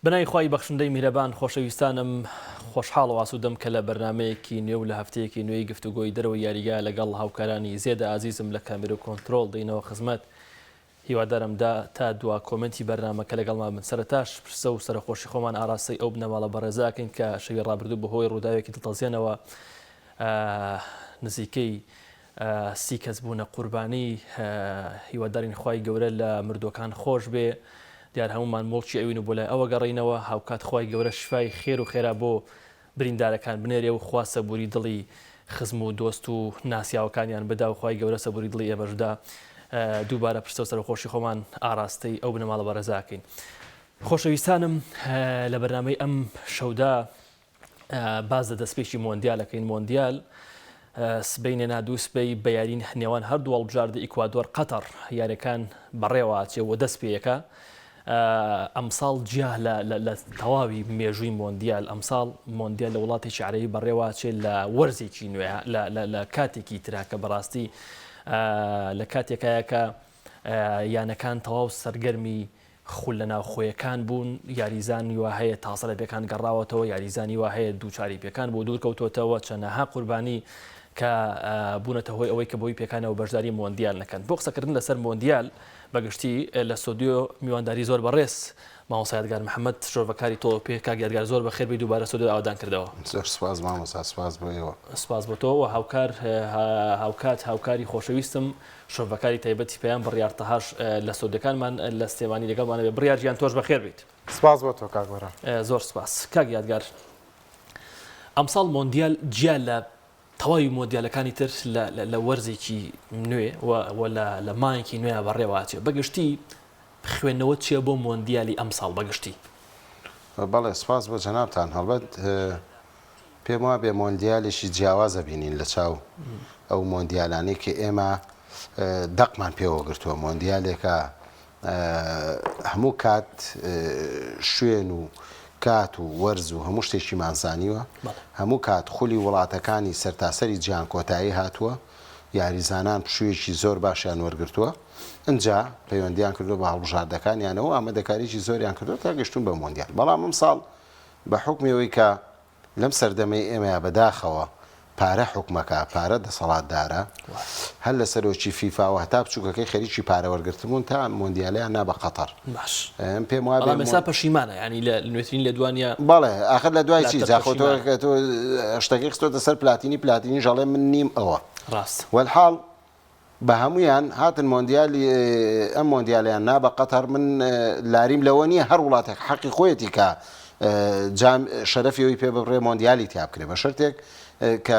بەناوی خوای بەخشندەی میهرەبان خۆشەویستانم خۆشحاڵ و ئاسوودەم کە لە بەرنامەیەکی نوێ و لە هەفتەیەکی نوێی گفتوگۆی دەرەوەی یاریگا لەگەڵ هاوکارانی زێدە ئازیزم لە کامێرە و کۆنترۆڵ دێینەوە خزمەت هیوادارم دا تا دوا کۆمێنتی بەرنامەکە لەگەڵمان بن سەرەتاش پرسە و سەرەخۆشی خۆمان ئاراستەی ئەو بنەماڵە بەڕێزە ئەکەین کە شەوی ڕابردوو بەهۆی ڕووداوێکی دڵتەزێنەوە نزیکەی سی کەس بوونە قوربانی هیوادارین خوای گەورە لە مردووەکان خۆش بێ دیار هەموومان موڵکی ئەوین و بۆ لای ئەوە گەڕینەوە هاوکات خوای گەورە شفای خێر و خێرا بۆ بریندارەکان بنێرێ و خوا سەبوری دڵی خزم و دۆست و ناسیاوەکانیان بدا و خوای گەورە سەبوری دڵی ئێمەش بدا دووبارە پرسە و سەرەخۆشی خۆمان ئاراستەی ئەو بنەماڵە بەڕێزە ئەکەین خۆشەویستانم لە بەرنامەی ئەم شەودا باس لە دەستپێکی مۆندیال ئەکەین مۆندیال سبەینێ نا دووسبەی بە یاری نێوان هەردوو هەڵبژاردە ئیکوادۆر قەتەڕ یاریەکان بەڕێوە ئەچێ و دەست پێیەکە ئەمساڵ جیا لە تەواوی مێژووی مۆندیال ئەمساڵ مۆندیال لە وڵاتێکی عەرەبی بەڕێوە ئەچێ لە وەرزێکی نوێ لە کاتێکی ترا کە بەڕاستی لە کاتێکایە کە یانەکان تەواو سەرگەرمی خولە ناوخۆیەکان بوون، یاریزانی وا هەیە تازە لە پێکان گەڕاوەتەوە، یاریزانی وا هەیە دووچاری پێکان بووە دوورکەوتووەتەوە، چەنەها قوربانی کە بوونەتە هۆی ئەوەی کە بەهۆی پێکانەوە بەشداری مۆندیال نەکەن. بۆ قسەکردن لەسەر مۆندیال بەگشتی لە ستۆدیۆ میوانداری زۆر بەڕێز مامۆستا یادگار محەمەد شرۆڤەکاری تۆپی کاک یادگار زۆر بەخێر بێی دووبارە ستۆدیۆت ئاوەدان کردەوە. زۆر سوپاس مامۆستا سوپاس بۆ ئێوە. سوپاس بۆ تۆ و هاوکار هاوکات هاوکاری خۆشەویستم شرۆڤەکاری تایبەتی پەیام بڕیار تەهاش لە ستۆدیۆکانمان لە سلێمانی لەگەڵمان ئەبێ. بڕیار گیان تۆش بەخێر بێیت. سپاس بۆ تۆ کاک گۆران. زۆر سپاس کاک یادگار. ئەمساڵ مۆندیال جیا لە تەواوی مۆندیالەکانی تر لە وەرزێکی نوێ و لە مانگێکی نوێ بەڕێوە ئەچێ. بەگشتی خوێندنەوەت چییە بۆ مۆندیالی ئەمساڵ بەگشتی؟ بەڵێ سپاس بۆ جەنابتان. هەڵبەت پێم وابێ مۆندیالێکی جیاواز ئەبینین لە چاو ئەو مۆندیالانەی کە ئێمە دەقمان پێوە گرتووە، مۆندیالێکە هەموو کات شوێن و کات و وەرز و هەموو شتێکیمان زانیوە، هەموو کات خولی وڵاتەکانی سەرتاسەری جیهان کۆتایی هاتووە، یاریزانان پشوویەکی زۆر باشیان وەرگرتووە، ئنجا پەیوەندیان کردووە بە هەڵبژاردەکانیانەوە و ئامادەکاریی زۆریان کردووە تا گەیشتوون بە مۆندیال، بەڵام ئەمساڵ بە حوکمی ئەوەی کە لەم سەردەمەی ئێمەیا بەداخەوە پارە حوکمەکا، پارە دەسەڵاتدارە، هەر لە سەرۆکی فیفاوە هەتا بچوکەکەی خەریکی پارە وەرگرتن بوون تا مۆندیالیان نا بە قەتەر. باش ئەم پێم وابێ بەڵام ئێستا پەشیمانە یانی لە نوێترین لێدوانیا بەڵێ ئاخر لە دوای چی لاتر جا خۆ تۆ پەشیمانە. تۆ شتەکەی خستۆتە سەر پلاتینی پلاتینیش ئەڵێ من نیم ئەوە. ڕاستە. وەلحاڵ بە هەموویان هاتن مۆندیالی ئەم مۆندیالیان نا بە قەتەر من لاریم لەوە نییە هەر وڵاتێک حەقی خۆیەتی کە جام شەرەفی ئەوی پێ ببڕێ مۆندیالی تیا بکرێ بە شەرتێک کە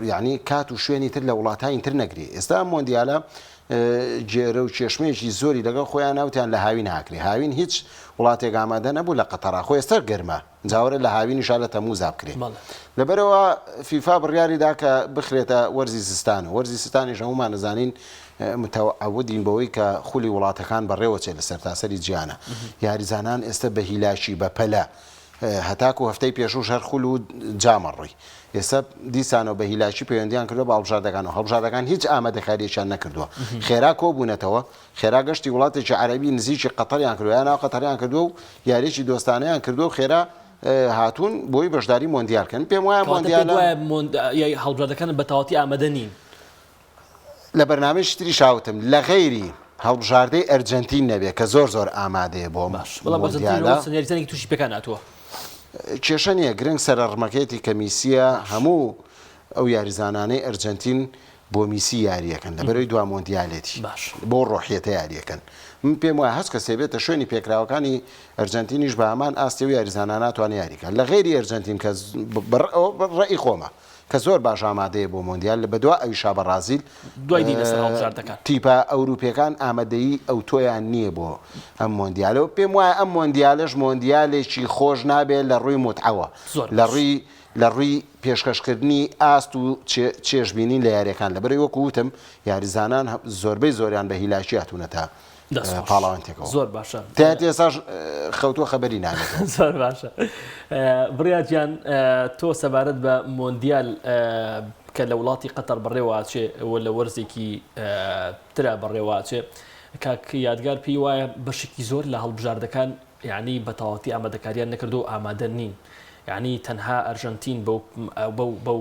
یعنی کات و شوێنی تر لە وڵاتانی تر نەگری ئێستا ئەم مۆندیالە گێرە و کێشمەیەکی زۆری لەگەڵ خۆیان ناوتیان لە هاوین هاکرێ هاوین هیچ وڵاتێک ئامادە نەبوو لە قەتەرا خۆ ئێستا گەرمە جا وەرە لە هاوینیشا لە تەمووزا بکرێ. لەبەرئەوە فیفا بڕیاری دا کە بخرێتە وەرزی زستانەوە. وەرزی زستانیش هەموومان ئەزانین متەعەودین بەوەی کە خولی وڵاتەکان بەڕێوەچێ لە سەرتاسەری جیهانا. یاریزانان ئێستە بە هیلاکی بە پەلە هەتاکو هەفتەی پێشووش هەر خول و جامە ڕۆی. ئێستا دیسانەوە بە هیلاکی پەیوەندیان کردووە بە هەڵبژاردەکانەوە. هەڵبژاردەکان هیچ ئامادەکارییەکیان نەکردووە. خێرا کۆبوونەتەوە. خێرا گەشتی وڵاتێکی عەرەبی نزیکی قەتەریان کردووە یا ناو قەتەریان کردووە و یاریی دۆستانەیان کردووە و خێرا هاتوون بۆی بەشداری مۆندیال کەن پێم وایە کەواتە پێت مۆندیالە وایە مۆند یای هەڵبژاردەکان بە تەواوەتی ئامادە نین؟ لە بەرنامەیەکی تریشا وتم لە غەیری هەڵبژاردەی ئەرجەنتین نەبێ کە زۆر زۆر ئامادەیە بۆ باش بەڵام ئەرجەنتین مۆندیالە چەند یاریزانێکی تووشی پێکان هاتووە. کێشە نییە گرنگ سەرەڕمەکەیەتی کە میسییە باش. هەموو ئەو یاریزانانەی ئەرجەنتین بۆ میسی یاریەکەن لەبەرئەوەی دوا مۆندیالێتی باش. بەو ڕۆحیەتە یاریەکەن من پێم وایە هەچ کەسێ بێتە شوێنی پێکراوەکانی ئەرجەنتینیش بە هەمان ئاستی ئەو یاریزانانە ناتوانێ یاری کات لە غەیری ئەرجەنتین کە ئەوە ڕەئی خۆمە کە زۆر باش ئامادەیە بۆ مۆندیال لە بەدوا ئەویشا بەڕازیل دوای دینە سەر هەڵبژاردەکان. تیپە ئەوروپیەکان ئامادەیی ئەوتۆیان نییە بۆ ئەم مۆندیالە و پێم وایە ئەم مۆندیالەش مۆندیالێکی خۆش نابێت لە ڕووی موتعەوە زۆر لە باش. ڕووی لە ڕووی پێشکەشکردنی ئاست و چێژبینین لە یارییەکان، لەبەرئەوەی وەکو وتم یاریزانان زۆربەی زۆریان بە هیلاکی هاتوونەتە دەست خۆش پاڵەوانتێکەوە. زۆر باشە. تایەت ئێستاش خەوتووە خەبەری نابێتەوە. زۆر باشە بڕیار گیان تۆ سەبارەت بە مۆندیال کە لە وڵاتی قەتەر بەڕێوە ئەچێ و لە وەرزێکی ترا بەڕێوە ئەچێ. کاک یادگار پێی وایە بەشێکی زۆر لە هەڵبژاردەکان یانی بە تەواوەتی ئامادەکاریان نەکردووە و ئامادە نین یانی تەنها ئەرژەنتین بەو بەو بەو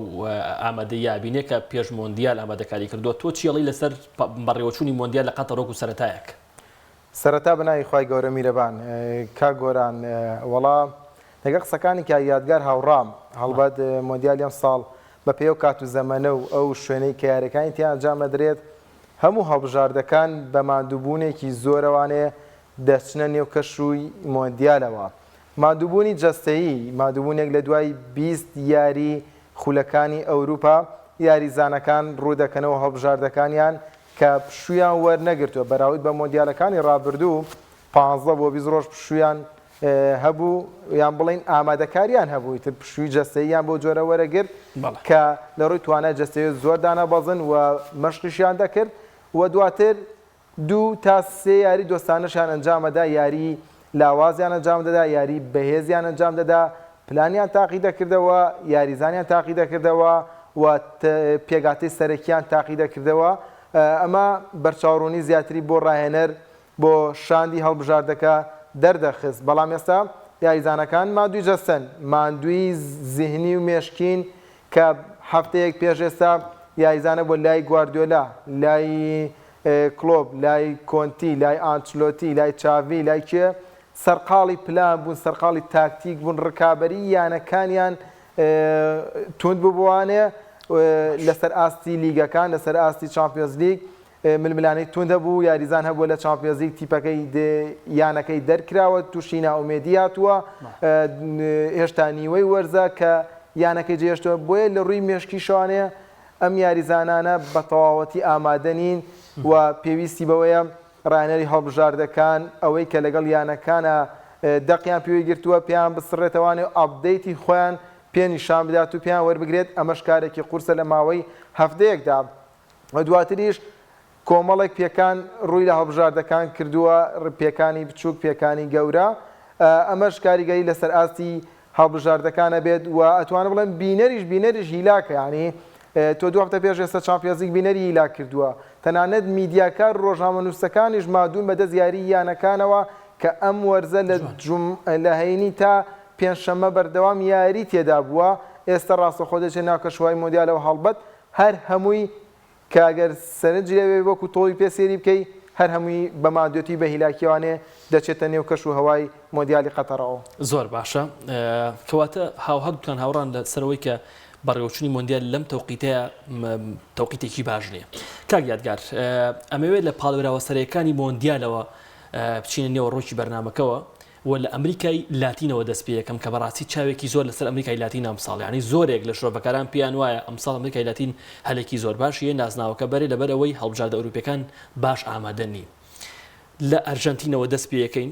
ئامادەییە ئەبینێ کە پێش مۆندیال ئامادەکاری کردووە تۆ چی ئەڵێی لەسەر بەڕێوەچوونی مۆندیال لە قەتەر وەکو سەرەتایەک؟ سەرەتا بە ناوی خوای گەورە میرەبان کاک گۆران وەڵا لەگەڵ قسەکانی کاک یادگار هاوڕام هەڵبەت مۆندیالی ئەمساڵ بە پێی ئەو کات و زەمەنە و ئەو شوێنەی کە یاریەکانی تیا ئەنجام ئەدرێت هەموو هەڵبژاردەکان بە ماندووبوونێکی زۆرەوانێ دەچنە نێو کەشوی مۆندیالەوە. ماندووبوونی جەستەیی، ماندووبوونێک لە دوای 20 یاری خولەکانی ئەوروپا، یاریزانەکان ڕوودەکەنەوە هەڵبژاردەکانیان کە پشوویان وەرنەگرتووە، بەراورد بە مۆندیالەکانی ڕابردوو 15 بۆ 20 ڕۆژ پشوویان هەبوو یان بڵێین ئامادەکاریان هەبوو ئیتر پشووی جەستەییان بەو جۆرە وەرەگرت کە لە ڕووی توانای جەستەیی زۆر دانەبەزن و مەشقیشیان دەکرد و دواتر دوو تا سێ یاری دۆستانەشیان ئەنجامەدا یاری لاوازیان ئەنجام دەدا یاری بەهێزیان ئەنجام دەدا پلانیان تاقی دەکردەوە یاریزانیان تاقی دەکردەوە و پێکهاتەی سەرەکیان تاقی دەکردەوە ئەمە بەرچاوڕوونی زیاتری بۆ ڕاهێنەر بۆ شاندی هەڵبژاردەکە دەردەخست، بەڵام ئێستا یاریزانەکان ماندووی جەستەن، ماندووی زیهنی و مێشکین کە هەفتەیەک پێش ئێستا یاریزانە بووە لای گواردیۆلا، لای کلۆپ، لای کۆنتی، لای ئانچلۆتی، لای چاڤی، لای کێ سەرقاڵی پلان بوون، سەرقاڵی تاکتیک بوون، رکابەریی یانەکانیان توند ببووانێ لەسەر ئاستی لیگەکان، لەسەر ئاستی چامپیۆنزلیگ ململانێی توند هەبوو، یاریزان هەبووە لە چامپیۆنزلیگ تیپەکەی یانەکەی دەرکراوە، تووشی نائومێدی هاتووە، هێشتا نیوەی وەرزە کە یانەکەی جێهێشتووە، بۆیە لە رووی مێشکیشەوانەیە ئەم یاریزانانە بە تەواوەتی ئامادە نین و پێویستی بەوەیە راهێنەری هەڵبژاردەکان ئەوەی کە لەگەڵ یانەکانە دەقیان پێوەی گرتووە پێیان بسڕێتەوانێ و update ی خۆیان پێ نیشان بدات و پێیان وەربگرێت، ئەمەش کارێکی قورسە لە ماوەی هەفتەیەکدا. و دواتریش کۆمەڵێک پێکان ڕووی لە هەڵبژاردەکان کردووە، پێکانی بچووک، پێکانی گەورە، ئەمەش کاریگەری لەسەر ئاستی هەڵبژاردەکان ئەبێت و ئەتوانم بڵێم بینەریش بینەریش هیلاکە یانی تۆ دوو هەفتە پێش ئێستا چامپیۆنزلیگ بینەری هیلاک کردووە تەنانەت میدیاکار و ڕۆژنامەنووسەکانیش مادوون بەدەست یاری یانەکانەوە کە ئەم وەرزە لە جوم لە هەینی تا پێنجشەممە بەردەوام یاری تێدا بووە ئێستا ڕاستەوخۆ دەچێت ناو کەشوهەوای مۆندیالەوە هەڵبەت هەر هەمووی کە گەر سەرنجی لێ بێ وەکو تۆوی پێ سەیری بکەی هەر هەمووی بە ماندوێتی بە هیلاکیەوانێ دەچێتە نێو کەش و هەوای مۆندیالی قەتەڕەوە. زۆر باشە کەواتە هاو هەردووکتان هاوڕان لە سەر ئەوەی کە بەڕێوەچوونی مۆندیال لەم تەوقیتەیە تەوقیتێکی باش نییە. کاک یادگار ئەمەوێت لە پاڵێوراوە سەرەکانی مۆندیالەوە بچینە نێوە ڕۆکی بەرنامەکەوە و لە ئەمریکای لاتینەوە دەست پێ یەکەم کە بەڕاستی چاوێکی زۆر لەسەر ئەمریکای لاتینە ئەمساڵ یانی زۆرێک لە شرۆڤەکاران پێیان وایە ئەمساڵ ئەمریکای لاتین هەلێکی زۆر باشی هەیە نازناوەکە بەرێ لەبەر ئەوەی هەڵبژاردە ئەوروپیەکان باش ئامادە نین لە ئەرژەنتینەوە دەست پێ یەکەین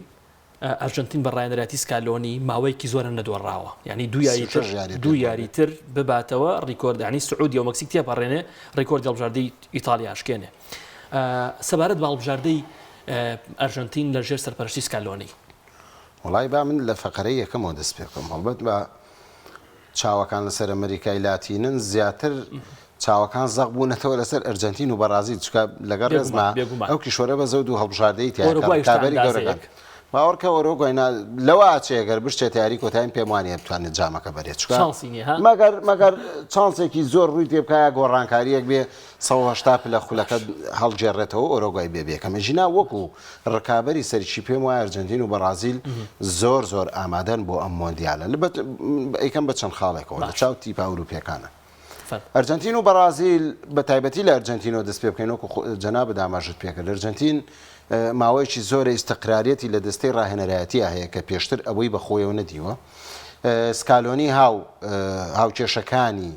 ئەرژەنتین بە ڕاهێنەرایەتی سکالۆنی ماوەیەکی زۆرە نەدۆڕاوە یعنی دوو یاری تر دوو یاری تر بباتەوە ڕیکۆرد یعنی سعودیە و مەکسیک تێپەڕێنێ ڕیکۆردی هەڵبژاردەی ئیتالیا شکێنێ سەبارەت بە هەڵبژاردەی ئەرژەنتین لە ژێر سەرپەرشتی سکالۆنی. وەڵای با من لە فەقەرەی یەکەمەوە دەست پێ بکەم هەڵبەت با چاوەکان لەسەر ئەمریکای لاتینن زیاتر چاوەکان زەق بوونەتەوە لەسەر ئەرجەنتین و بەڕازیل چکە لەگەڵ ڕێزما ئەو کیشوەرە بە زەود و هەڵبژاردەی تیاکاری گەورەکان باوەڕکە ئۆرۆگوای نا لەوە ئاچێ گەر بشچێتە یاری کۆتایی من پێم وانیە بتوانێت جامەکە بەرێت چونکە چانسی نیە ها؟ مەگەر مەگەر چانسێکی زۆر ڕووی تێ بکا یا گۆڕانکارییەک بێ 180 پلە خولەکە باش. هەڵگێڕێتەوە ئۆرۆگوای بێ بێکەم ژینا وەکو ڕکابەری سەرکی پێم وایە ئەرجەنتین و بەڕازیل زۆر زۆر ئامادەن بۆ ئەم مۆندیالە لە بە- ئەیکەم بە چەند خاڵێکەوە لە باش. چاو تیپە ئەوروپیەکانە فەرموو. ئەرجەنتین و بەڕازیل بە تایبەتی لە ئەرجەنتینەوە دەست پێ بکەین وەکو جەنابت ئاماژەت پێ کرد ئەرجەنتین ماوەیەکی زۆرە ئیستقراریەتی لە دەستەی ڕاهێنەرایەتیە هەیە کە پێشتر ئەوەی بە خۆیەوە نەدیوە سکالۆنی هاو هاوکێشەکانی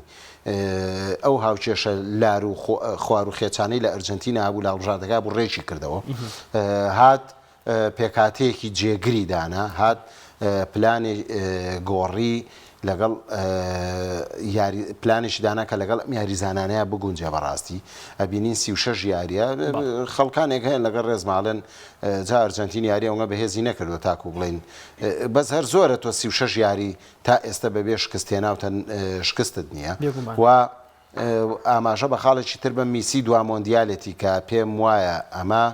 ئەو هاوکێشە لار و خوار و خێچانەی لە ئەرجەنتینا هەبوو لە هەڵبژاردەکە بوو ڕێکی کردەوە هات پێکهاتەیەکی جێگری دانا، هات پلانی گۆڕی لەگەڵ یاری پلانێکی دانا کە لەگەڵ ئەم یاریزانانەیە بگونجێ بەڕاستی ئەبینین 36 یاریە خەڵکانێک هەیە لەگەڵ ڕێزماڵێن جا ئەرجەنتین یاری ئەوە بەهێزی نەکردوە تاکو بڵین بەس هەر زۆرە تۆ 36 یاری تا ئێستا بەبێ شکست هێناوتە شکستت نییە و ئاماژە بە خاڵێکی تر بەم میسی دوا مۆندیالێتی کە پێم وایە ئەمە.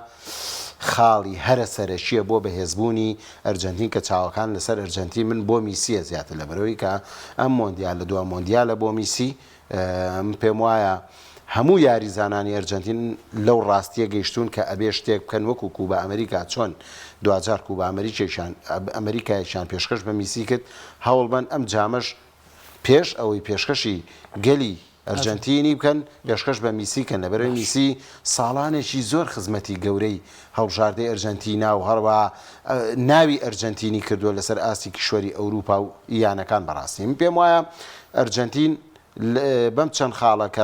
خاڵی هەرە سەرەکییە بۆ بەهێزبوونی ئەرجەنتین کە چاوەکان لەسەر ئەرجەنتین بن بۆ میسییە زیاتر لەبەرئەوەی کە ئەم مۆندیالە دوا مۆندیالە بۆ میسی من پێم وایە هەموو یاریزانانی ئەرجەنتین لەو ڕاستیە گەیشتوون کە ئەبێ شتێک بکەن وەکو کوبا ئەمریکا چۆن دواجار کوبا ئەمریکێکیان ئەمریکایەکیان پێشکەش بە میسی کرد هەوڵبەن ئەم جامەش پێش ئەوەی پێشکەشی گەلی ئەرجەنتینی بکەن پێشکەش بە میسی کەن لەبەرئەوەی میسی ساڵانێکی زۆر خزمەتی گەورەی هەڵبژاردەی ئەرجەنتینا و هەروەها ناوی ئەرجەنتینی کردووە لەسەر ئاستی کیشوەری ئەوروپا و یانەکان بەڕاستی من پێم وایە ئەرجەنتین بەم چەند خاڵە کە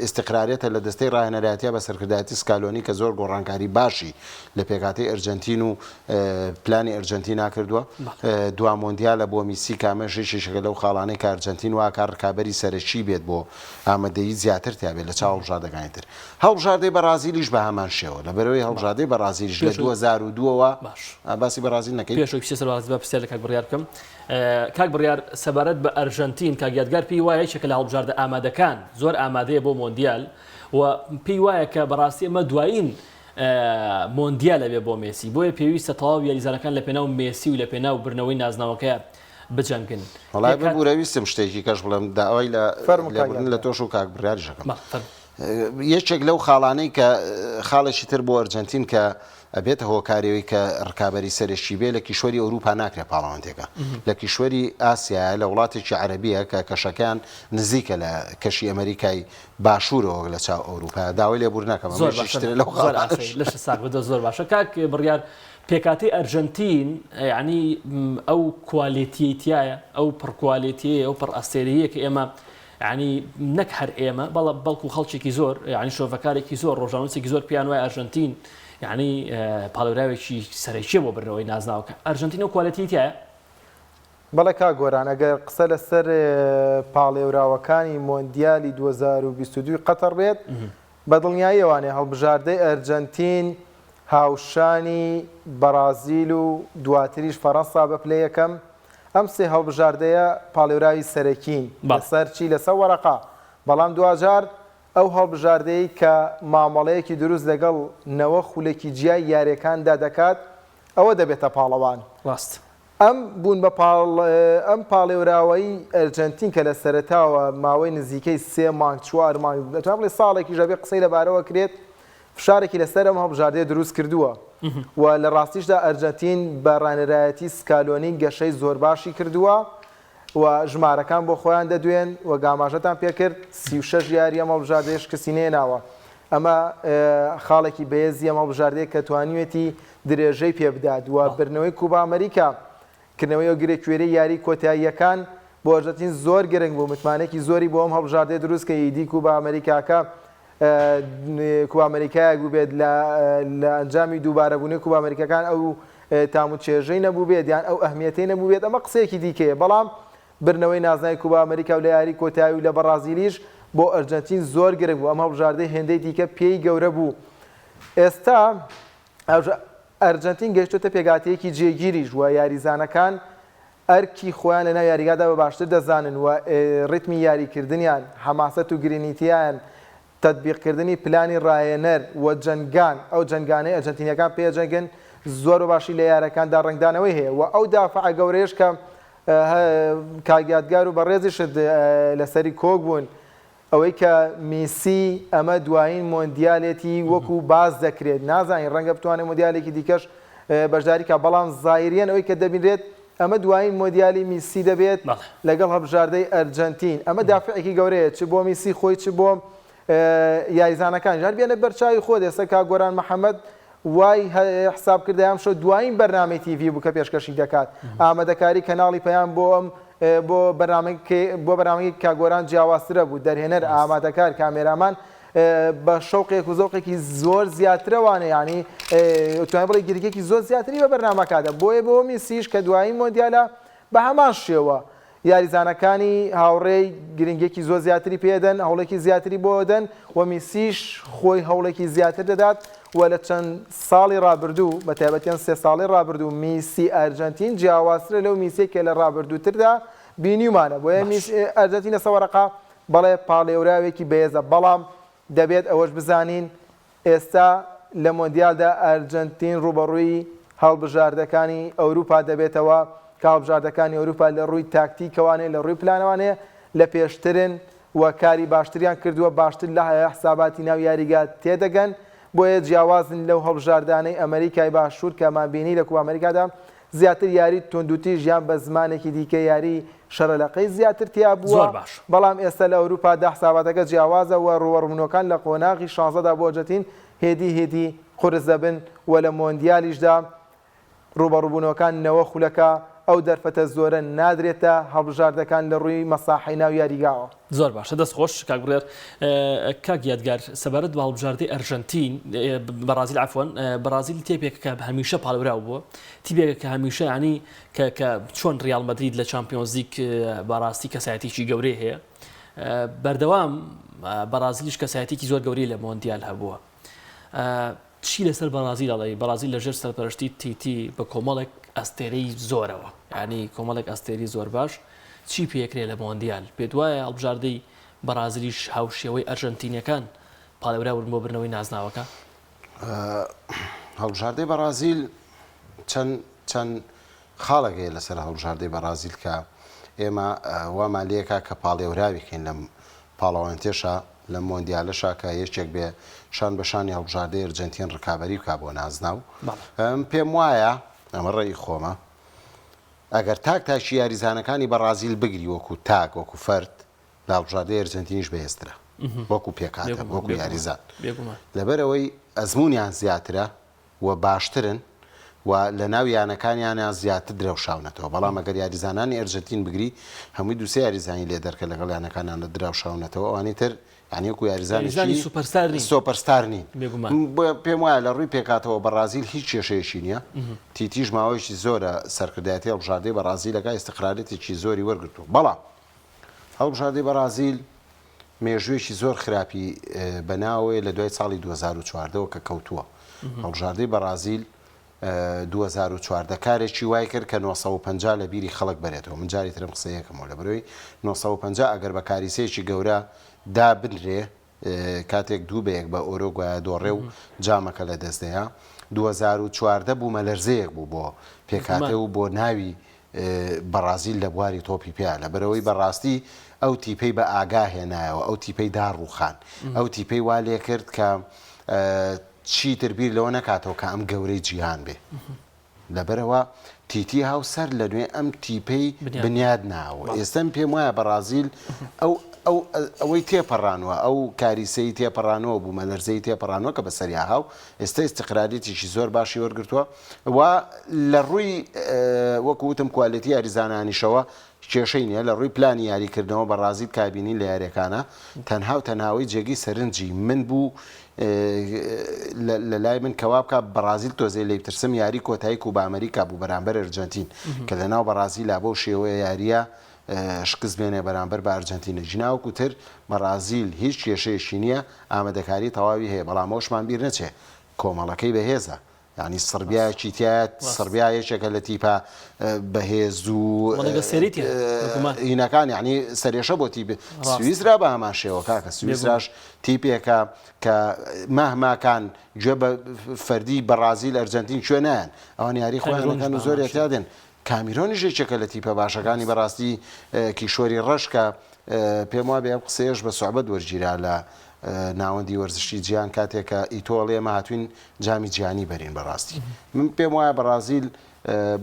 ئیستقراریەتە لە دەستەی ڕاهێنەرایەتیا بە سەرکردایەتی سکالۆنی کە زۆر گۆڕانکاری باشی لە پێکهاتەی ئەرجەنتین و پلانی ئەرجەنتینا کردووە دوا مۆندیالە بۆ میسی کە ئەمەش یەکێکە لەو خاڵانەی کە ئەرجەنتین واکا ڕکابەری سەرەکی بێت بۆ ئامادەیی زیاتر تیا بێت لە چاو هەڵبژاردەکانی تر هەڵبژاردەی بەڕازیلیش بە هەمان شێوە لەبەرئەوەی هەڵبژاردەی بەڕازیلیش لە 2002 ەوە باسی بەڕازیل نەکەین؟ پێش ئەوەی بچیە سەر بەڕازیل با پرسیار لە کاک بڕیار بکەم کاک بڕیار سەبارەت بە ئەرژەنتین کاک یادگار پێی وایە یەکێکە لە هەڵبژاردە ئامادەکان زۆر ئامادەیە بۆ مۆندیال و پێی وایە کە بەڕاستی ئەمە دوایین مۆندیالە بێ بۆ مێسی بۆیە پێویستە تەواو یاریزانەکان لە پێناو مێسی و لە پێناو بردنەوەی نازناوەکەیە بجەنگن. وەڵای ببورە ویستم شتێکی کەش بڵێم داوای لە لێبوردن لە تۆش و کاک بڕیاریش ئەکەم. یەکێک لەو خاڵانەی کە خاڵێکی تر بۆ ئەرجەنتین کە ئەبێتە هۆکاری ئەوەی کە ڕکابەری سەرەکی بێ لە کیشوەری ئەوروپا ناکرێ پاڵەوانتێکە لە کیشوەری ئاسیایە لە وڵاتێکی عەرەبیە کە کەشەکەیان نزیکە لە کەشی ئەمریکای باشوورەوە لە چاو ئەوروپا داوای لێبوردن ئەکەم زۆر باشە لەو زۆر ئاسایی لەشت ساغ بێت زۆر باشە کاک بڕیار پێکهاتەی ئەرژەنتین یعنی ئەو کوالێتیەی تایە ئەو پڕ کوالێتیەیە ئەو پڕ ئەستێرەیە کە ئێمە یعنی نەک هەر ئێمە بەڵە بەڵکو خەڵکێکی زۆر یعنی شۆڤەکارێکی زۆر ڕۆژنامەنووسێکی زۆر پێیان وایە ئەرژەنتین یعنی پاڵێوراوێکی سەرەکیە بۆ بردنەوەی نازناوەکە ئەرژەنتین ئەو کوالێتیەی تایە؟ بەڵێ کاک گۆران، ئەگەر قسە لەسەر پاڵێوراوەکانی مۆندیالی 2022 ی قەتەڕ بێت، بە دڵنیاییەوانێ هەڵبژاردەی ئەرجەنتین هاوشانی بەڕازیل و دواتریش فەرەنسا بە پلەی یەکەم، ئەم سێ هەڵبژاردەیە پاڵێوراوی سەرەکین لەسەر چی لەسەر وەرەقە، بەڵام دواجار ئەو هەڵبژاردەیەی کە مامەڵەیەکی دروست لەگەڵ نەوە خولەکی جیای یارییەکاندا دەکات، ئەوە دەبێتە پاڵەوان. ڕاست. ئەم بوون بە پاڵ ئەم پاڵێوراوەی ئەرجەنتین کە لە سەرەتاوە ماوەی نزیکەی سێ مانگ چوار مانگ دەتوانم بڵێ ساڵێکیش ئەبێ قسەی لەبارەوە کرێت فشارێکی لەسەر ئەم هەڵبژاردەیە دروست کردووە و لە ڕاستیشدا ئەرجەنتین بە ڕانەرایەتی سکالۆنی گەشەی زۆر باشی کردووە و ژمارەکان بۆ خۆیان دەدوێن وەک ئاماژەتان پێکرد 36 یاری ئەم هەڵبژاردەیە شکستی نەهێناوە ئەمە خاڵێکی بەهێزی ئەم هەڵبژاردەیە کە توانیوێتی درێژەی پێبدات و بردنەوەی کوبا ئەمریکا، کردنەوەی ئەو گرێ کوێرەی یاریی کۆتاییەکان بۆ ئەرجەنتین زۆر گرنگ بوو، متمانەیەکی زۆری بۆ ئەم هەڵبژاردەیە دروست کرد، ئیدی کوبا ئەمریکاکە کوبا ئەمریکایەک بووبێت لە لە ئەنجامی دووبارەبوونەوەی کوبا ئەمریکاکان ئەو تام و چێژەی نەبووبێت یان ئەو ئەهمیەتەی نەبووبێت ئەمە قسەیەکی دیکەیە بەڵام بردنەوەی نازناوی کوبا ئەمریکا و لە یاریی کۆتایی و لە بەڕازیلیش بۆ ئەرجەنتین زۆر گرنگ بوو ئەم هەڵبژاردەی هێندەی دیکە پێی گەورە بوو ئێستا ئەرجەنتین گەیشتۆتە پێکهاتەیەکی جێگیریش و یاریزانەکان ئەرکی خۆیان لەناو یاریگادا بە باشتر دەزانن و ڕیتمی یاریکردنیان، حەماسەت و گرینیتییان، تەتبیقکردنی پلانی ڕاهێنەر و جەنگان، ئەو جەنگانەی ئەرجەنتینییەکان پێی ئەجەنگن زۆر بە باشی لە یارەکاندا ڕەنگدانەوەی هەیە و ئەو دافعە گەورەیەش کە کاک یادگار و بەڕێزیشت لەسەری کۆک بوون ئەوەی کە میسی ئەمە دوایین مۆندیالێتی وەکو باس دەکرێت، نازانین ڕەنگە بتوانێت مۆندیالێکی دیکەش بەشداری کا، بەڵام زاهیریەن ئەوەی کە دەبینرێت ئەمە دوایین مۆندیالی میسی دەبێت لەگەڵ هەڵبژاردەی ئەرجەنتین، ئەمە دافعێکی گەورەیە چ بۆ میسی خۆی چ بۆ یاریزانەکانیش، هەر بێنە بەرچاوی خۆت ئێستا کاک گۆران محەمەد وای حساب کردایە ئەمشەو دوایین بەرنامەی تیڤی بوو کە پێشکەشی دەکات ئامادەکاری کەناڵی پەیام بۆ ئەم بۆ بەرنامەی بۆ بەرنامەی کاک گۆران جیاوازترە بوو دەرهێنەر ئامادەکار کامێرامان بە شەوقێک و زەوقێکی زۆر زیاترەوانە یعنی توانای بڵێ گرنگێکی زۆر زیاتری بە بەرنامەکەدا بۆیە بۆ میسیش کە دوایین مۆندیالە بە هەمان شێوە یاریزانەکانی هاوڕێی گرنگیەکی زۆر زیاتری پێدەن، هەوڵێکی زیاتری بۆ ئەدەن و میسیش خۆی هەوڵێکی زیاتر دەدات و لە چەند ساڵی ڕابردوو بە تایبەتی ئەم سێ ساڵەی ڕابردوو میسی ئەرجەنتین جیاوازترە لەو میسیەی کە لە ڕابردووتردا بینیومانە بۆیە میس ئەرجەنتین لەسەر وەرەقە بەڵێ پاڵێوراوێکی بەهێزە بەڵام دەبێت ئەوەش بزانین ئێستا. لە مۆندیالدا ئەرجەنتین ڕووبەڕووی هەڵبژاردەکانی ئەوروپا دەبێتەوە، کە هەڵبژاردەکانی ئەوروپا لە ڕووی تاکتیکەوانێ لە ڕووی پلانەوانێ لە پێشترن و کاری باشتریان کردووە، باشتر لە حساباتی ناو یاریگا تێدەگەن، بۆیە جیاوازن لەو هەڵبژاردانەی ئەمەریکای باشوور کە مانبینی لە کوپا ئەمەریکادا زیاتر یاری توندوتیژ یان بە زمانێکی دیکە یاری شەرەلەقەی زیاتر تیا بووە، زۆر باش. بەڵام ئێستا لە ئەوروپادا حساباتەکە جیاوازە و ڕووەڕوونەوەکان لە قۆناغی شانزەدا بۆ ئەرجەنتین هێدی هێدی قورس دەبن و لە مۆندیالیشدا ڕووبەڕووبوونەوەکان نەوە خولەکە، ئەو دەرفەتە زۆرە نادرێتە هەڵبژاردەکان لە ڕووی مەساحەی ناو یاریگاوە. زۆر باشە دەست خۆش کاک بڕیار. کاک یادگار سەبارەت بە هەڵبژاردەی ئەرژەنتین بەڕازیل عەفوەن بەڕازیل تیپێکە کە هەمیشە پاڵێوراو بووە تیپێکە کە هەمیشە یانی کە کە چۆن ڕیاڵ مەدرید لە چامپیۆنزلیگ بەڕاستی کەسایەتێکی گەورەی هەیە بەردەوام بەڕازیلیش کەسایەتێکی زۆر گەورەی لە مۆندیال هەبووە چی لەسەر بەڕازیل ئەڵێی؟ بەڕازیل لەژێر سەرپەرشتی تیتی بە کۆمەڵێک ئەستێرەی زۆرەوە، یانی کۆمەڵێک ئەستێری زۆر باش، چی پێکرێ لە مۆندیال؟ پێت وایە هەڵبژاردەی بەڕازیلیش هاوشێوەی ئەرژەنتینیەکان پاڵێوراون بۆ بردنەوەی نازناوەکە؟ هەڵبژاردەی بەڕازیل چەند چەند خاڵێک هەیە لەسەر هەڵبژاردەی بەڕازیل کە ئێمە وامان لێکا کە پاڵێوراوی کەین لەم پاڵەوانێتیەشا لەم مۆندیالەشا کە یەکێک بێ شان بە شانی هەڵبژاردەی ئەرجەنتین ڕکابەری بکا بۆ نازناو. من پێم وایە، ئەمە ڕەئی خۆمە، ئەگەر تاک تاکی یاریزانەکانی بەڕازیل بگری وەکو تاک وەکو فەرد لە هەڵبژاردەی ئەرجەنتینیش بەهێزترە وەکو پێکهاتە وەکو یاریزان لەبەرئەوەی ئەزموونیان زیاترە و باشترن و لەناو یانەکانیانا زیاتر درەوشاونەتەوە، بەڵام ئەگەر یاریزانانی ئەرجەنتین بگری هەمووی دوو سێ یاریزانی لێ دەرکە لەگەڵ یانەکانیاندا دراوشاونەتەوە ئەوانی تر یانی وەکو یاریزانێکی یاریزانی سوپەرستار نین. سۆپەرستار نین. بێگومان. بۆیە پێم وایە لە ڕووی پێکهاتەوە بەڕازیل هیچ کێشەیەکی نییە، تیتیش ماوەیەکی زۆرە سەرکردایەتی هەڵبژاردەی بەڕازیل ئەکا ئیستقراریەتێکی زۆری وەرگرتووە، بەڵام هەڵبژاردەی بەڕازیل مێژوویەکی زۆر خراپی بە ناوەوەیە لە دوای ساڵی 2014 وە کە کەوتووە. هەڵبژاردەی بەڕازیل 2014 کارێکی وای کرد کە 950 لە بیری خەڵک بەرێتەوە. من جاری ترم قسەیەکەمەوە لە بەرەوەی 950 ئەگەر بە کاریسەیەکی گەورە دابنرێ کاتێک دوو بە یەک بە ئۆرۆگوایە دۆڕێ و جامەکە لە دەست دەیا. 2014 بوومەلەرزەیەک بوو بۆ پێکهاتە و بۆ ناوی بەڕازیل لە بواری تۆپی پێیا لەبەرئەوەی بەڕاستی ئەو تیپەی بە ئاگا هێنایەوە ئەو تیپەی داڕووخان ئەو تیپەی وا لێکرد کە چیتر بیر لەوە نەکاتەوە کە ئەم گەورەی جیهان بێ لەبەرئەوە تیتی هاو سەر لە نوێ ئەم تیپەی بنیاد ناوە ئێستا من پێم وایە بەڕازیل ئەو ئەو ئەوەی تێپەڕانوە ئەو کاریسەی تێپەڕانەوە بوومەلەرزەی تێپەڕانوە کە بەسەریا هاو ئێستا ئیستقراریەتێکی زۆر باشی وەرگرتووە و لە ڕووی وەکو وتم کوالێتی یاریزانانیشەوە کێشەی نییە لە ڕووی پلانی یاریکردنەوە بە ڕازیت کابینین لە یاریەکانە تەنها و تەنهاوەی جێگەی سەرنجی من بوو لە لای من کەوا بکە بەڕازیل تۆزێ لێی بترسم یاری کۆتایی کوبا ئەمریکا بوو بەرامبەر ئەرجەنتین کە لە ناو بەڕازیلا بەو شێوەیە یاریە شکست بێنێ بەرامبەر بە ئەرجەنتین جناوەکو تر بەڕازیل هیچ کێشەیەکی نییە ئامادەکاری تەواوی هەیە بەڵام ئەوشمان بیر نەچێ کۆمەڵەکەی بەهێزە یانی سڕبیایەکی تیایە سڕبیا یەکێکە لە تیپە بەهێز و هینەکان یعنی سەرێشە بۆ تیپ سویسرا بە هەمان شێوە کاکە سویسراش تیپێکە کە مەهماکان گوێ بە فەردی بەڕازیل ئەرجەنتین کوێ نایەن ئەوان یاری خۆیانەکەن و زۆر اعتیادن کامیرۆنیش یەکێکە لە تیپە باشەکانی بەڕاستی کیشوەری ڕەش کە پێم وابێ ئەم قسەیەش بە سوعبەت وەرگیرا لە ناوەندی وەرزشی جیهان کاتێک کە ئیتۆ ئەڵێ ئێمە هاتوین جامی جیهانی بەرین بەڕاستی من پێم وایە بەڕازیل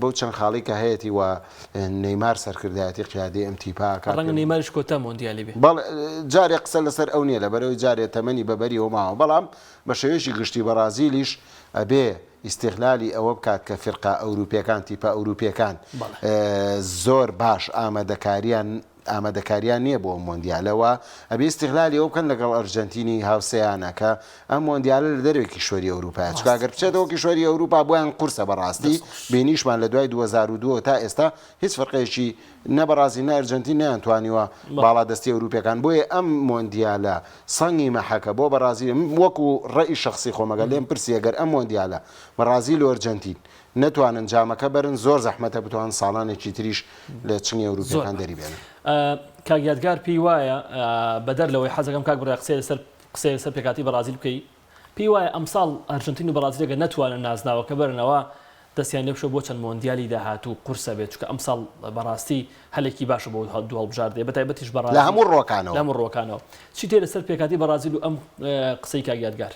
بەو چەند خاڵی کە هەیەتی و نەیمار سەرکردایەتی قیادەی ئەم تیپە ئەکات ڕەنگە نەیماریش کۆتا مۆندیالی بێ. بەڵێ جارێ قسە لەسەر ئەو نییە لەبەرئەوەی جارێ تەمەنی بە بەریەوە ماوە بەڵام بە شێوەیەکی گشتی بەڕازیلیش ئەبێ ئیستیغلالی ئەوە بکات کە فیرقە ئەوروپیەکان تیپە ئەوروپیەکان زۆر باش ئامادەکاریان ئامادەکاریان نییە بۆ ئەم مۆندیالە و ئەبێ ئیستیغلالی ئەوە بکەن لەگەڵ ئەرجەنتینی هاوسێیانە کە ئەم مۆندیالە لە دەرەوەی کیشوەری ئەوروپایە چونکە ئەگەر بچێتەوە کیشوەری ئەوروپا بۆیان قورسە بەڕاستی بینیشمان لە دوای 2002 تا ئێستا هیچ فەرقێکی نە بەڕازیل نە ئەرجەنتین نەیانتوانیوە باڵادەستی ئەوروپیەکان بۆیە ئەم مۆندیالە سەنگی مەحەکە بۆ بەڕازیل وەکو ڕەئی شەخسی خۆم ئەگەر لێم پرسی ئەگەر ئەم مۆندیالە بەڕازیل و ئەرجەنتین نەتوانن جامەکە بەرن زۆر زەحمەتە بتوانن ساڵانێکی تریش لە چنگی ئەوروپیەکان دەری بێنن. کاک یادگار پێی وایە بەدەر لەوەی حەزەکەم کاک بڕیار قسەی لەسەر قسەی لەسەر پێکهاتەی بەڕازیل بکەی. پێی وایە ئەمساڵ ئەرژەنتین و بەڕازیل ئەگەر نەتوانن نازناوەکە بەرنەوە دەستیان لێ بشۆ بۆ چەند مۆندیالی داهاتوو قورسە بێت چونکە ئەمساڵ بەڕاستی هەلێکی باشە بۆ دوو هەڵبژاردەیە بەتایبەتیش لە بەڕازیل هەموو لە ڕووەکانەوە. هەموو ڕووەکانەوە. چیت هەیە لەسەر پێکهاتەی بەڕازیل و ئەم قسەی کاک یادگار؟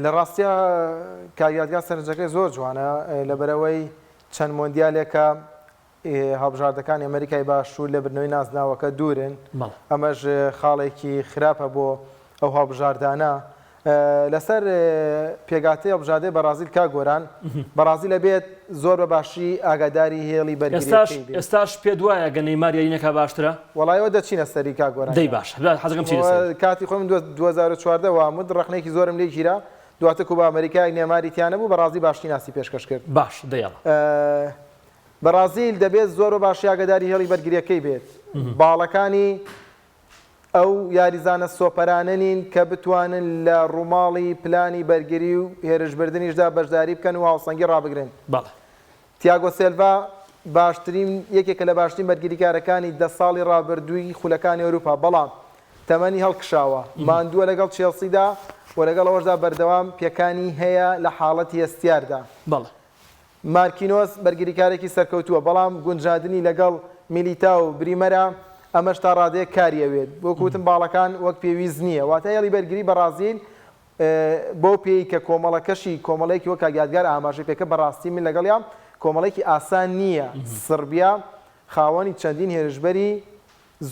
لە ڕاستیا کاک یادگار سەرنجەکەی زۆر جوانە لەبەرئەوەی چەند مۆندیالێکە هەڵبژاردەکانی ئەمەریکای باشوور لە بردنەوەی نازناوەکە دوورن، ئەمەش خاڵێکی خراپە بۆ ئەو هەڵبژاردانە. لەسەر پێکهاتەی هەڵبژاردەی بەڕازیل کاک گۆران، بەڕازیل ئەبێت زۆر بە باشی ئاگاداری هێڵی بەرگرییەکەی بێت. ئێستاش پێت وایە گەر نەیمار یاری نەکا باشترە؟ وەڵای ئەوە دەچینە سەری کاک گۆران دەی باشە حەزەکەم بچینە سەری. کاتی خۆی من 2014 وام وت ڕەخنەیەکی زۆرم لێ گیرا دواتر کوبا ئەمەریکایەک نێماری تیا نەبوو بەڕازیل باشترین ئاستی پێشکەش کرد. باش دەی یاڵا. بەڕازیل دەبێت زۆر بە باشی ئاگاداری هێڵی بەرگرییەکەی بێت، باڵەکانی ئەو یاریزانە سۆپەرانە نین کە بتوانن لە ڕووماڵی پلانی بەرگری و هێرشبردنیشدا بەشداری بکەن و هاوسەنگی ڕابگرن. بەڵێ. تیاگۆ سێلڤا باشترین یەکێکە لە باشترین بەرگریکارەکانی دە ساڵی ڕابردووی خولەکانی ئەوروپا، بەڵام تەمەنی هەڵکشاوە، ماندووە لەگەڵ چێڵسیدا و لەگەڵ ئەوەشدا بەردەوام پێکانی هەیە لە حاڵەتی هەستیاردا. بەڵێ. مارکینۆس بەرگریکارێکی سەرکەوتووە، بەڵام گونجاندنی لەگەڵ میلیتاو و بریمەرە، ئەمەش تا ڕادەیەک کاری ئەوێت. وەک وتم باڵەکان وەک پێویست نییە، واتە هێڵی بەرگری بەڕازیل بەو پێیەی کە کۆمەڵەکەشی کۆمەڵەیەکی وەک کاک یادگار ئاماژەی پێکرد، بەڕاستی من لەگەڵیام کۆمەڵەیەکی ئاسان نییە، سڕبیا خاوەنی چەندین هێرشبەری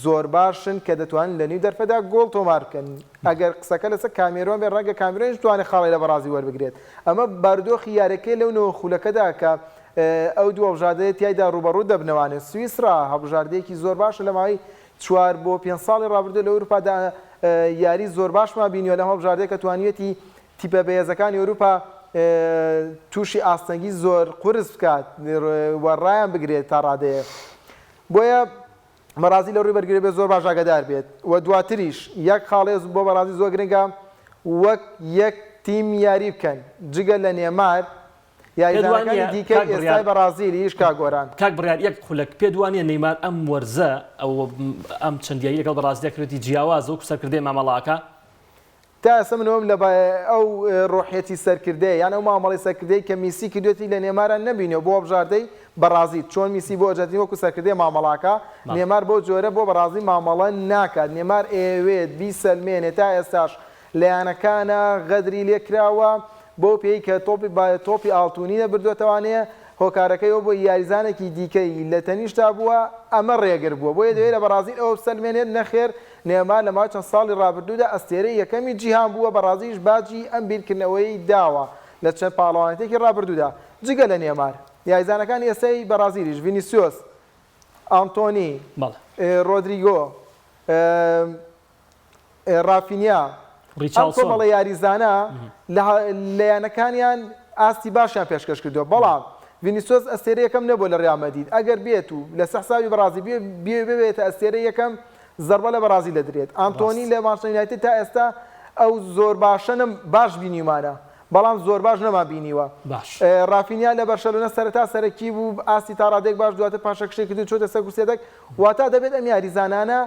زۆرباشن کە دەتوانن لە نیو دەرفەتدا گۆڵ تۆمار بکەن، ئەگەر قسەکە لەسەر کامێرۆن بێت ڕەنگە کامێرۆنیش بتوانێت خاڵێک لە بەڕازیل وەربگرێت، ئەمە بارودۆخی یاریەکەیە لەو نۆ خولەکەدا کە ئەو دوو هەڵبژاردەیە تیایدا ڕووبەڕوو دەبنەوانێ، سویسرا هەڵبژاردەیەکی زۆرباشە لە ماوەی چوار بۆ پێنج ساڵی ڕابردوو لە ئەوروپادا یاری زۆرباشمان بینیوە لەم هەڵبژاردەیە کە توانیویەتی تیپە بەهێزەکانی ئەوروپا تووشی ئاستەنگی زۆر قورس بکات و ڕایان بگرێت تا ڕادەیەک بۆیە بەڕازیل لە ڕووی بەرگری بێت زۆر باش ئاگادار بێت و دواتریش یەک خاڵێ بۆ بەڕازیل زۆر گرنگە وەک یەک تیم یاری بکەن جگە لە نێمار پێت وا یاریزانەکانی نییە دیکەی کاک بڕیار ئێستای بەڕازیلیش کاک گۆران. کاک بڕیار یەک خولەک پێت وا نییە نەیمار ئەم وەرزە ئەو ئەم چەند یارییە لەگەڵ بەڕازیلیا کردوێتی جیاوازە وەکو سەرکردەی مامەڵە ئەکا؟ تا ئێستا من ئەوم لە ئەو ڕۆحیەتی سەرکردەیە یان ئەو مامەڵەی سەرکردەی کە میسی کردوێتی لە نێمارا نەبینیوە بۆ هەڵبژاردەی بەڕازیل چۆن میسی بۆ ئەرجەنتین وەکو سەرکردەیە مامەڵاکا نێمار بەو جۆرە بۆ بەڕازیل مامەڵە ناکات نێمار ئەیەوێت بیسەلمێنێ تا ئێستاش لە یانەکانا غەدری لێکراوە بەو پێی کە تۆپی تۆپی ئاڵتونی نەبردۆتەوانێ هۆکارەکەی ئەوە بووە یاریزانێکی دیکەی لە تەنیشتا بووە ئەمە ڕێگر بووە بۆیە دەیەوێت لە بەڕازیل ئەوە بسەلمێنێت نەخێر نێمار لە ماوەی چەند ساڵی ڕابردوودا ئەستێرەی یەکەمی جیهان بووە، بەڕازیلیش باجی ئەم بیرکردنەوەیەی داوە لە چەند پاڵەوانێتییەکی ڕابردوودا. جگە لە نێمار، یاریزانەکانی ئێستای بەڕازیلیش ڤینیسیۆس، ئانتۆنی، ڕۆدریگۆ، ڕافینیا، ئەم کۆمەڵە یاریزانە لە یانەکانیان ئاستی باشیان پێشکەش کردووە، بەڵام ڤینیسیۆس ئەستێرەی یەکەم نەبووە لە ڕیال مەدرید، ئەگەر بێت و لەسەر حسابی بەڕازیل ببێتە ئەستێرەی یەکەم زەڕبە لە بەڕازیل دەدرێت. ئانتۆنی لە مانچستەر یونایتد تا ئێستا ئەو زۆر باشە نەم باش بینیومانە بەڵام زۆر باش نەمان بینیوە. ڕافینیا لە بەرشەلۆنە سەرەتا سەرەکی بوو ئاستی تا ڕادەیەک باش دواتر پاشەکشەی کرد و چۆتە سەر کورسی یەدەگ واتا دەبێت ئەم یاریزانانە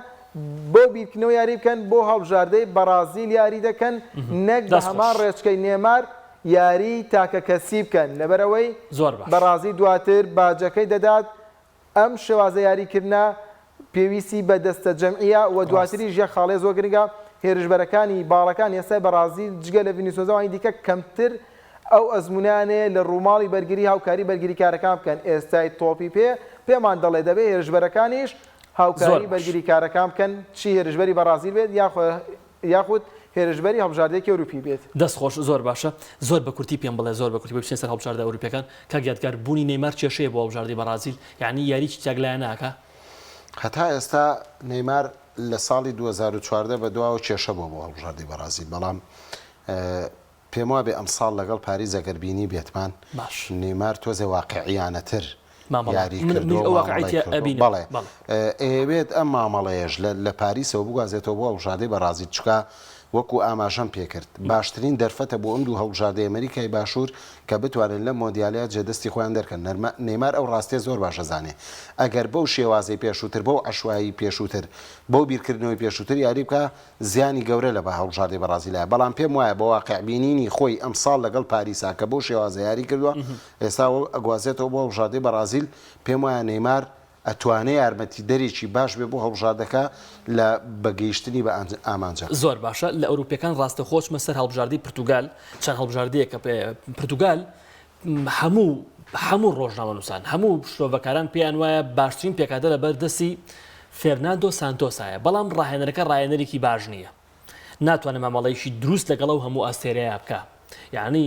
بەو بیرکردنەوە یاری بکەن بۆ هەڵبژاردەی بەڕازیل یاری دەکەن نەک بە هەمان ڕێچکەی نێمار یاری تاکەکەسی بکەن لەبەرئەوەی بەڕازیل دواتر باجەکەی دەدات ئەم شێوازە یاریکردنە پێویستی بە دەستەجەمعییە و دواتریش یەک خاڵێ زۆر گرنگە، هێرشبەرەکانی باڵەکانی ئێستای بەڕازیل جگە لە ڤینیسیۆس ئەوانی دیکە کەمتر ئەو ئەزموونەیان هەیە لە ڕووماڵی بەرگری هاوکاری بەرگریکارەکان بکەن، ئێستای تۆپی پێ پێمان دەڵێت دەبێت هێرشبەرەکانیش هاوکاری بەرگریکارەکان بکەن چی هێرشبەری بەڕازیل بێت یاخود هێرشبەری هەڵبژاردەیەکی ئەوروپی بێت. دەست خۆش زۆر باشە زۆر بە کورتی پێم بڵێ زۆر بە کورتی بۆ بچینە سەر هەڵبژاردە ئەوروپیەکان کاک یادگار بوونی نەیمار کێشەیە بۆ هەڵبژاردەی بەڕازیل یانی یاریی تاک لایەنە ئەکا؟ هەتا ئێستا نەیمار لە ساڵی 2014 بە دواوە کێشە بووە بۆ هەڵبژاردەی بەڕازیل بەڵام پێموابێ ئەمساڵ لەگەڵ پاریس ئەگەر بینیبێتمان باش. نێیمار تۆزێ واقیعیانەتر مامەڵە یاری من کردووە منیش و ئەو مامەڵەی واقعیەتە کردووە ئەبینم بەڵێ بەڵێ. ئەیەوێت ئەم مامەڵەیەش لە لە پاریسەوە بگوازێتەوە بۆ هەڵبژاردەی بەڕازیل چونکە. وەکو ئاماژەم پێکرد باشترین دەرفەتە بۆ ئەم دوو هەڵبژاردەی ئەمەریکای باشوور کە بتوانن لەم مۆندیالە جێدەستی خۆیان دەرکەن. نەیمار ئەو ڕاستیە زۆر باش ئەزانێ ئەگەر بەو شێوازەی پێشووتر بەو عەشوایی پێشووتر بەو بیرکردنەوەی پێشووتر یاری بکا زیانی گەورە لە هەڵبژاردەی بەڕازیلایە بەڵام پێم وایە بە واقیع بینینی خۆی ئەمساڵ لەگەڵ پاریسا کە بەو شێوازە یاری کردووە ئێستا ئەگوازێتەوە بۆ هەڵبژاردەی بەڕازیل پێم وایە نەیمار ئەتوانێ یارمەتیدەرێکی باش بێ بۆ هەڵبژاردەکە لە بە گەیشتنی بە ئامانجەکە. زۆر باشە لە ئەوروپیەکان ڕاستەوخۆ چمە سەر هەڵبژاردەی پرتوگال چەند هەڵبژاردەیەکە پرتوگال هەموو هەموو ڕۆژنامەنووسان هەموو شرۆڤەکاران پێیان وایە باشترین پێکهاتە لەبەر دەستی فێرناندۆ سانتۆسایە بەڵام ڕاهێنەرەکە ڕاهێنەرێکی باش نییە ناتوانێت مامەڵەیەکی دروست لەگەڵ ئەو هەموو ئەستێرەیە بکا یعنی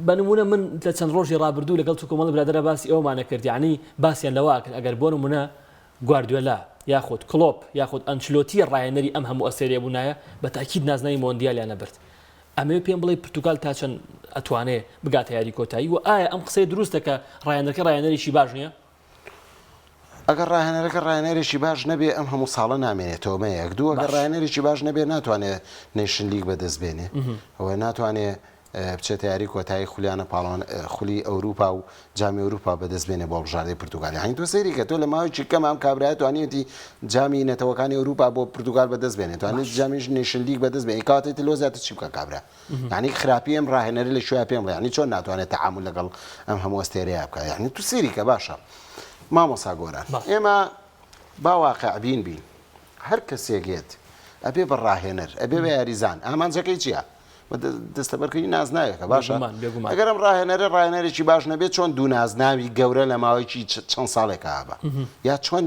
بە نمونە من لە چەند ڕۆژی ڕابردوو لەگەڵ تو کۆمەڵی برادەرە باسی ئەومانە کرد یعنی باسیان لەوە کرد ئەگەر بۆ نمونە گواردیۆلا یاخود کلۆپ یاخود ئەنچلۆتی ڕاهێنەری ئەم هەموو ئەستێرەیە بوونایە بە تاکید نازناوی مۆندیالیان نەبرد ئەمەوێ پێم بڵێ پرتوگال تا چەند ئەتوانێ بگاتە یاری کۆتایی و ئایا ئەم قسەیە دروستە کە ڕاهێنەرەکە ڕاهێنەرێکی باش نییە؟ ئەگەر ڕاهێنەرەکە ڕاهێنەرێکی باش نەبێ ئەم هەموو ساڵە نامێنێتەوە مە یەک دوو ئەگەر ڕاهێنەرێکی باش نەبێ ناتوانێ Nation League بەدەست بێنێ و ناتوانێ بچێتە یاری کۆتایی خولیانە پاڵەوان خولی ئەوروپا و جامی ئەوروپا بەدەست بێنێ بۆ هەڵبژاردەی پرتوگال یانی تۆ سەیری کە تۆ لە ماوەیەکی کەم ئەم کابرایە توانیەتی جامی نەتەوەکانی ئەوروپا بۆ پرتوگال بەدەست بێنێ توانێت جامی Nation League بەدەست بێنێ کەواتە تر لۆ زیاتر چی بکە کابرا یعنی خراپی ئەم ڕاهێنەرە لە کوێ پێم بڵێ یعنی چۆن ناتوانێت تەعامول لەگەڵ ئەم هەموو ئەستێرەیە بکە یعنی تو سەیری کە باشە مامۆسا گۆران ئێمە با واقع بین بین هەر کەسێک یەت ئەبێ بە ڕاهێنەر ئەبێ بە یاریزان ئامانجەکەی چییە؟ دەستەبەرکردنی نازناوێکە باشە ئەگەر ئەم ڕاهێنەرە ڕاهێنەرێکی باش نەبێت چۆن دوو نازناوی گەورە لە ماوەیەکی چەند ساڵێکا هەبا یا چۆن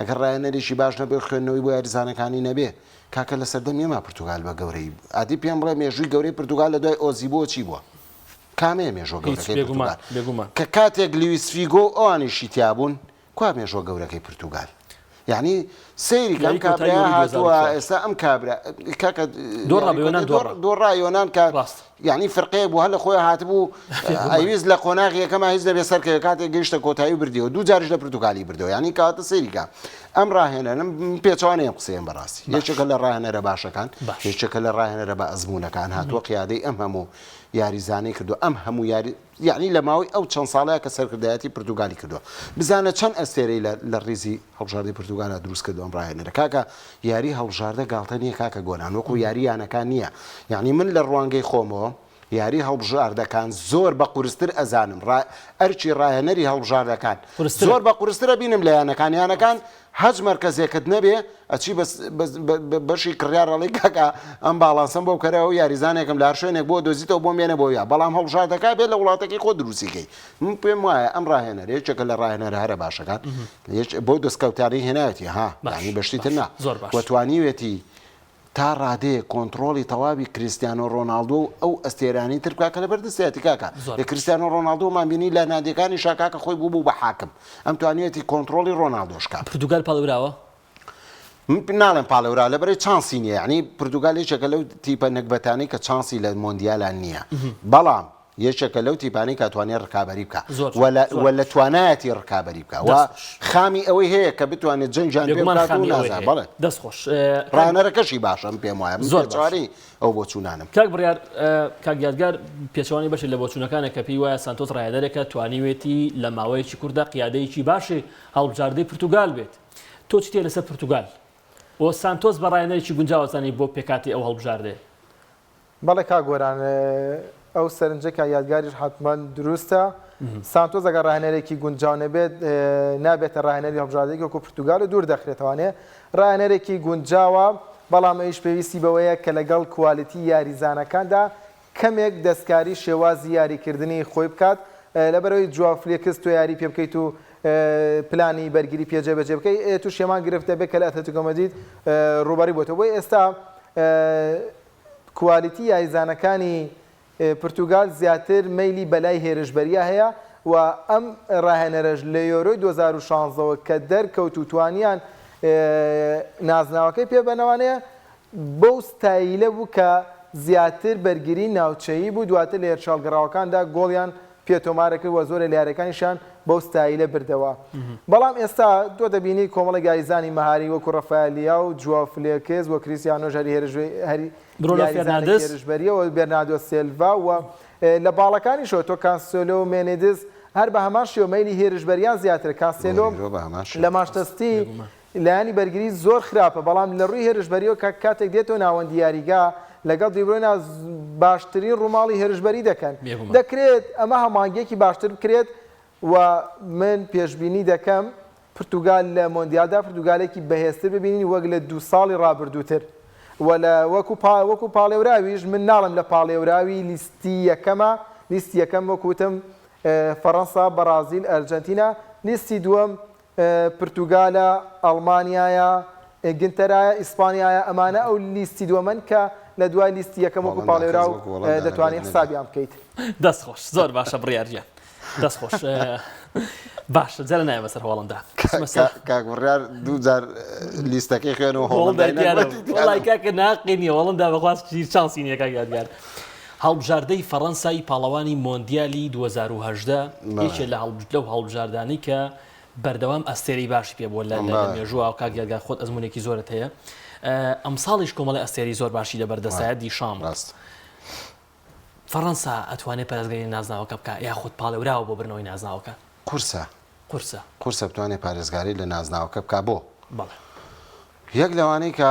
ئەگەر ڕاهێنەرێکی باش نەبێت خوێندنەوەی بۆ یاریزانەکانی نەبێ کاکە لە سەردەمی ئێمە پرتوگال بە گەورەی ئادی پێم بڵێ مێژووی گەورەی پرتوگال لە دوای ئۆزیبۆ چی بووە کامەیە مێژوە گەورەکەی پرتوگال کە کاتێک لویس فیگۆ ئەوانیشی تیابوون کوا مێژوە گەورەکەی پرتوگال یعنی سەیری کە ئەم کابرا هاتووە ئێستا ئەم کابرا کاکە دۆڕا یۆنان کە یعنی فرقەیە بوو هەر لە خۆی هاتبوو ئەویست لە قۆناغی یەکەما هیچ نەبێ سەرکەوێ کاتێک گەیشتە کۆتایی و بردیەوە دوو جاریش لە پرتوگالی بردەوە یعنی کەواتە سەیری کە ئەم ڕاهێنەرم پێچەوانەی ئەم قسەیەم بەڕاستی یەکێکە لە ڕاهێنەرە باشەکان یەکێکە لە ڕاهێنەرە بە ئەزموونەکان هاتووە قیادەی ئەم هەموو یاریزانەی کردو ئەم هەموو یاری یەعنی لە ماوەی ئەو چەند ساڵەیا کە سەرکردایەتی پرتوگالی کردووە بزانە چەند ئەستێرەی لە لە ڕیزی هەڵبژاردەی پرتوگالا دروست کردووە ئەم ڕاهێنەرە کاکە یاری هەڵبژاردە گاڵتە نییە کاکە گۆران وەکو یاری یانەکان نییە یەعنی من لە ڕوانگەی خۆمەوە یاری هەڵبژاردەکان زۆر بە قورستر ئەزانم ڕا ئەرکی ڕاهێنەری هەڵبژاردەکان زۆر بە قورستر ئەبینم لە یانەکان یانەکان هەچ مەرکەزێکت نەبێ ئەچی بەس بەس بەشی کڕیار ئەڵێی کاکە ئەم باڵانسەم بۆ بکەرە ئەو یاریزانێکم لە هەر شوێنێک بۆ دۆزیتەوە بۆم بێنە بۆ یا بەڵام هەڵبژاردەکە بێت لە وڵاتەکەی خۆ دروستی کەی من پێم وایە ئەم ڕاهێنەر یەکێکە لە ڕاهێنەرە هەرە باشەکان بۆ دەستکەوتانەی هێناوێتی ها یانی بەشتی تر نا زۆر باش وە توانیوێتی تا ڕادەیەک کۆنتڕۆڵی تەواوی کریستیانۆ ڕۆناڵدۆ و ئەو ئەستێرانەی تر بکا کە لەبەر دەستیەتی کاکە زۆر ئێ باش. کریستیانۆ ڕۆناڵدۆمان بینی لە نادیەکانیشا کاکە خۆی بووبوو بە حاکم ئەم توانیویەتی کۆنتڕۆڵی ڕۆناڵدۆش کا. پرتوگال پاڵێوراوە؟ من ناڵێم پاڵێوراوە لەبەرئەوەی چانسی نییە یانی پرتوگال یەکێکە لەو تیپە نەگبەتانەی کە چانسی لە مۆندیالا نییە بەڵام یەکێکە لەو تیپانەی کە توانای ڕکابەری بکا زۆر و لە زۆر و لە توانایەتی ڕکابەری بکا و دەست خۆش. خامی ئەوەی هەیە کە بتوانێت جەنگیان پێ بێگومان بکات و خامی ئەوەی نازا هەیە. بەڵێ دەست خۆش. کاک ڕاهێنەرەکەشی باشە من پێم وایە من زۆر باشە. پێچەوانەی ئەو بۆچوونانم. کاک بڕیار کاک یادگار پێچەوانەی بەشێک لە بۆچوونەکانە کە پێی وایە سانتۆس ڕاهێنەرێکە توانیوێتی لە ماوەیەکی کورتدا قیادەیەکی باشی هەڵبژاردەی پرتوگال بێت. تۆ چیت هەیە لەسەر پرتوگال و سانتۆس بە ڕاهێنەرێکی گونجاو ئەزانی بۆ پێکهاتەی ئەو هەڵبژاردەیە؟ بەڵێ کاک گۆران ئەو سەرنجەی کاک یادگاریش حەتمەن دروستە، سانتۆس ئەگەر ڕاهێنەرێکی گونجاو نەبێت نابێتە ڕاهێنەری هەڵبژاردەیەکی وەکو پرتوگال و دوور دەخرێتەوانێ ڕاهێنەرێکی گونجاوە بەڵام ئەویش پێویستی بەوەیە کە لەگەڵ کوالیتی یاریزانەکاندا کەمێک دەستکاری شێوازی یاریکردنی خۆی بکات لەبەرئەوەی جواو فلیکس تۆ یاری پێ بکەیت و پلانی بەرگری پێ جێبەجێ بکەیت تووشی هەمان گرفت دەبێت کە لە ئەتلەتیکۆ مەدرید ڕووبەڕووی بۆتەوە بۆیە ئێستا کوالیتی یاریزانەکانی پرتوگال زیاتر مەیلی بەلای هێرشبەرییا هەیە و ئەم راهێنەرەش لە یۆرۆی 2016 وە کە دەرکەوت و توانیان نازناوەکەی پێ بەنەوانەیە بەو ستایلە بوو کە زیاتر بەرگری ناوچەیی بوو دواتر لە هێرشهەڵگەڕاوەکاندا گۆڵیان پێ تۆمارەکرد و زۆرێ لە یاریەکانیشیان بەو ستایلە بردەوە. بەڵام ئێستا تۆ دەبینی کۆمەڵێک یاریزانی مەهاری وەکو ڕەفایل لیاو و جواو فلێکس و کریستیانۆش هەری هێرش هەری برۆنۆ یاریزانێکی فێرناندز. هێرشبەرییە و بێرناردۆ سێلڤا و لە باڵەکانیشەوە تۆ کانسێلۆ و مێنێدز هەر بە هەمان شێوە مەیلی هێرشبەریان زیاترە. کانسێلۆ مۆریرۆ بە هەمان لە شێوە. مانچستەر بێگومان. لایەنی بەرگری زۆر خراپە، بەڵام لە ڕووی هێرشبەرییەوە کە کاتێک دێتەوە ناوەندی یاریگا لەگەڵ دیبرۆینا باشترین ڕووماڵی هێرشبەری دەکەن. بێگومان. دەکرێت ئەمە هەماهەنگییەکی باشتر بکرێت و من پێشبینی دەکەم پرتوگال لە مۆندیالدا پرتوگالێکی بەهێزتر ببینین وەک لە دوو ساڵی ڕابردووتر و لە وەکو پا وەکو پاڵێوراویش من ناڵێم لە پاڵێوراوی لیستی یەکەمە لیستی یەکەم وەکو وتم فەڕەنسا بەڕازیل ئەرجەنتینا لیستی دووەم پرتوگالە، ئەڵمانیایە، ئینگلتەرایە، ئیسپانیایە، ئەمانە ئەو لیستی دووەمەن کە لە دوای لیستی یەکەم وەکو هۆڵەندا کەس پاڵێوراو وەکو هۆڵەندا نەبێت دەتوانی نەبێت. حسابیان بکەیت. دەست خۆش زۆر باشە بڕیار گیان دەست خۆش باشە جارە نایەمە سەر هۆڵەندا بچمە سەر کاک بڕیار دوو جار لیستەکەی خوێنەوە هۆڵەندای هۆڵەندای دیارە نەگوتی دیارە. وەڵای کاکە ناقی نییە هۆڵەندا بەخوا چانسی نییە کاک یادگار هەڵبژاردەی فەڕەنسای پاڵەوانی مۆندیالی 2018 بەڵێ. یەکێ لە هەڵب لەو هەڵبژاردانەی کە بەردەوام ئەستێرەی باشی پێ بووە لە مێژووە کاک یادگار خۆت ئەزمونێکی زۆرت هەیە ئەمساڵیش کۆمەڵی ئەستێرەی زۆر باشی لە بەردەستایە دیشام ڕاست. فەڕەنسا ئەتوانێت پارێزگاری لە نازناوەکە بکا یاخود پاڵێوراوە بۆ بردنەوەی نازناوەکە؟ قورسە. قورسە. قورسە بتوانێت پارێزگاری لە نازناوەکە بکا بۆ؟ بەڵێ. یەک لەوانەی کە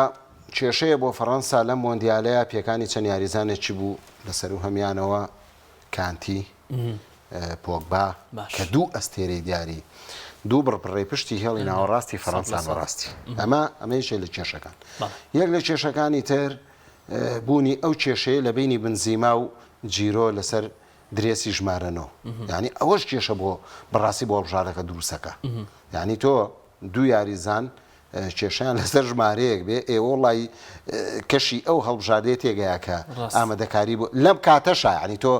کێشەیە بۆ فەڕەنسا لەم مۆندیالەیە پێکانی چەند یاریزانێکی بوو لە سەروو هەمیانەوە کانتی، پۆگبا کە دوو ئەستێرەی دیاری دوو بڕبڕەی پشتی هێڵی ناوەڕاستی فەڕەنسان بەڕاستی ئەمە ئەمە یەکێ لە کێشەکان. یەک لە کێشەکانی تر بوونی ئەو کێشەیە لە بەینی بنزیما و جیرۆ لەسەر درێسی ژمارە نۆ یانی ئەوەش کێشە بۆ بەڕاستی بۆ هەڵبژاردەکە دروستەکە یانی تۆ دوو یاریزان کێشیان لەسەر ژمارەیەک بێ ئێ وەڵی کەشی ئەو هەڵبژاردەیە تێگەیا کە ئامادەکاری بۆ لەم کاتەشا یانی تۆ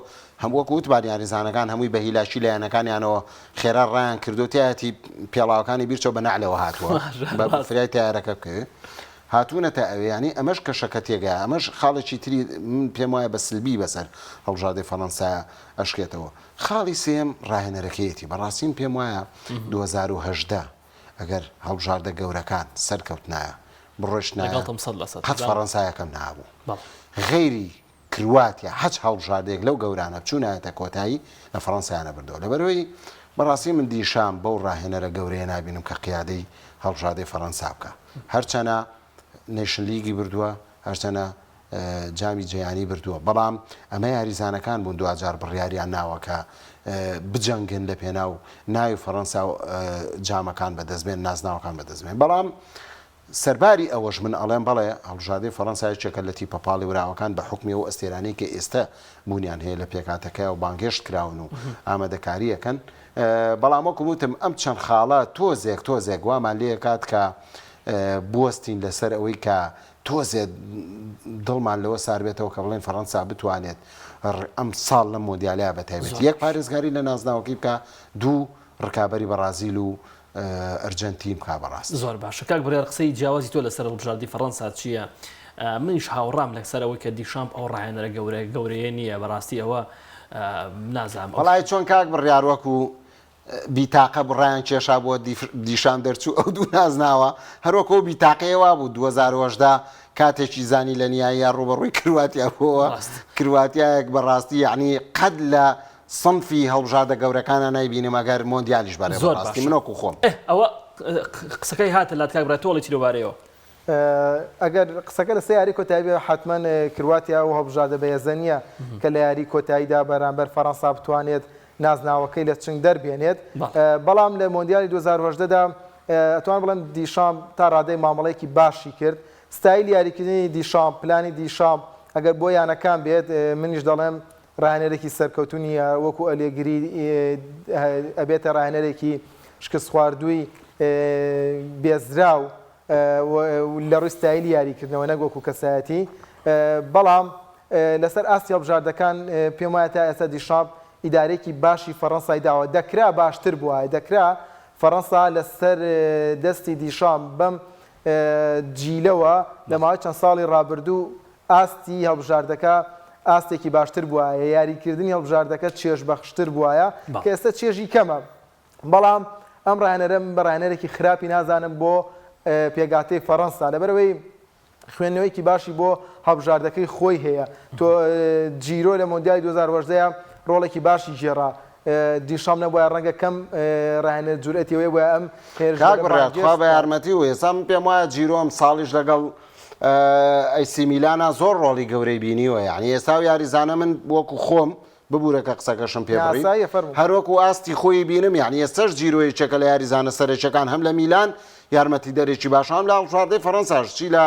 هەم وەکو وتمان یاریزانەکان هەمووی بە هیلاکی لە یانەکانیانەوە خێرا ڕایان کردو تایەتی پێڵاوەکانی بیرچۆ بە نەعلەوە هاتووە بە فریای تایارەکە بکەوێ هاتوونەتە ئەوێ یانی ئەمەش کەشەکە تێگەیا ئەمەش خاڵێکی تری من پێم وایە بە سلبی بەسەر هەڵبژاردەی فەڕەنسا ئەشکێتەوە خاڵی سێیەم ڕاهێنەرەکەیەتی بەڕاستی من پێم وایە 2018 ئەگەر هەڵبژاردە گەورەکان سەرکەوتنایە بڕۆشتنایە لەگەڵتم سەد لە سەد قەت فەڕەنسا یەکەم نابوو بەڵێ. غەیری کرواتیا هەچ هەڵبژاردەیەک لەو گەورانە بچوونایەتە کۆتایی لە فەڕەنسایان نەبردەوە لەبەرئەوەی بەڕاستی من دیشام بەو ڕاهێنەرە گەورەیە نابینم کە قیادەی هەڵبژاردەی فەڕەنسا بکا هەرچەنە نەیشن لیگی بردووە هەرچەنە جامی جیهانی بردووە بەڵام ئەمە یاریزانەکان بوون دواجار بڕیاریان ناوە کە بجەنگن لە پێناو ناوی فەڕەنسا و جامەکان بەدەست بێن نازناوەکان بەدەست بێن بەڵام سەرباری ئەوەش من ئەڵێم بەڵێ هەڵبژاردەی فەڕەنسا یەکێکە لە تیپە پاڵێوراوەکان بە حوکمی ئەو ئەستێرانەی کە ئێستە بوونیان هەیە لە پێکهاتەکەیا و بانگهێشت کراون و ئامادەکاری ئەکەن بەڵام وەکم وتم ئەم چەند خاڵە تۆزێک تۆزێک وامان لێکات کە بوەستین لەسەر ئەوەی کە تۆزێ دڵمان لەوە ساربێتەوە کە بڵێن فەڕەنسا بتوانێت ئەم ساڵ لەم مۆندیالەیا بە تایبەتی یەک پارێزگاری لە نازناوەکەی بکا دوو ڕکابەری بەڕازیل و ئەرجەنتین بکا بەڕاستی. زۆر باشە کاک بڕیار قسەی جیاوازی تۆ لەسەر هەڵبژاردەی فەڕەنسا چییە؟ منیش هاوڕام لەسەر ئەوەی کە دیشامپ ئەو ڕاهێنەرە گەورە گەورەیە نییە بەڕاستی ئەوە نازانم ئەو وەڵای چۆن کاک بڕیار وەکو بیتاقە بڕایان کێشا بۆ دیشام دەرچوو ئەو دوو نازناوە هەروەک ئەو بیتاقەیە وابوو 2018 کاتێکی زانی لە نیاییە ڕووبەڕووی کرواتیا بووەوە کرواتیایەک بەڕاستی یعنی قەت لە سنفی هەڵبژاردە گەورەکانا نایبینم ئەگەر مۆندیالیش بەرێ زۆر بەڕاستی باشە من وەکو خۆم. ئه ئەوە قسەکەی هاتە لات کاک برای تۆ ئەڵێی چی لەوبارەیەوە؟ ئەگەر قسەکە لەسەر یاری کۆتایی بێ حەتمەن کرواتیا ئەو هەڵبژاردە بەهێزە نییە کە لە یاری کۆتاییدا بەرامبەر فەرەنسا بتوانێت نازناوەکەی لە چنگ دەربێنێت بەڵام لە مۆندیالی 2018 دا ئەتوانم بڵێم دیشامپ تا ڕادەی مامەڵەیەکی باشی کرد ستایلی یاریکردنی دیشامپ پلانی دیشامپ ئەگەر بۆ یانەکان بێت منیش دەڵێم ڕاهێنەرێکی سەرکەوتوو نییە، وەکو ئەلێگری ئەبێتە ڕاهێنەرێکی شکستخواردووی بێزراو لە ڕووی ستایلی یاریکردنەوە نەک وەکو کەسایەتی، بەڵام لەسەر ئاستی هەڵبژاردەکان پێم وایە تا ئێستا دیشامپ ئیدارەیەکی باشی فەڕەنسای داوە، دەکرا باشتر بوایە، دەکرا فەڕەنسا لەسەر دەستی دیشامپ بەم جیلەوە لە ماوەی چەند ساڵی ڕابردوو ئاستی هەڵبژاردەکە ئاستێکی باشتر بوایە، یاریکردنی هەڵبژاردەکە چێژبەخشتر بوایە، کە ئێستا چێژی کەمە. بەڵام ئەم ڕاهێنەرە من بە ڕاهێنەرێکی خراپی نازانم بۆ پێکهاتەی فەڕەنسا لەبەرئەوەی خوێندنەوەیەکی باشی بۆ هەڵبژاردەکەی خۆی هەیە تۆ جیرۆ لە مۆندیالی 2018 ڕۆڵێکی باشی گێڕا دیشام نەبووە ڕەنگە کەم ڕاهێنەر جورئەتی ئەوەی بووە ئەم کاک بڕیار خوا بە یارمەتی و ئێستا من پێم وایە جیرۆ ئەم ساڵیش لەگەڵ ئەیسی میلانا زۆر ڕۆڵی گەورەی بینیوە یعنی ئێستا و یاریزانە من وەکو خۆم ببورە کە قسەکەشم پێ بڕی ئاساییە فەرموو. هەروەکو ئاستی خۆی بینم یعنی ئێستاش جیرۆ یەکێکە لە یاریزانە سەرەکیەکان هەم لە میلان یارمەتیدەرێکی باشە هەم لە هەڵبژاردەی فەرەنساش چی لە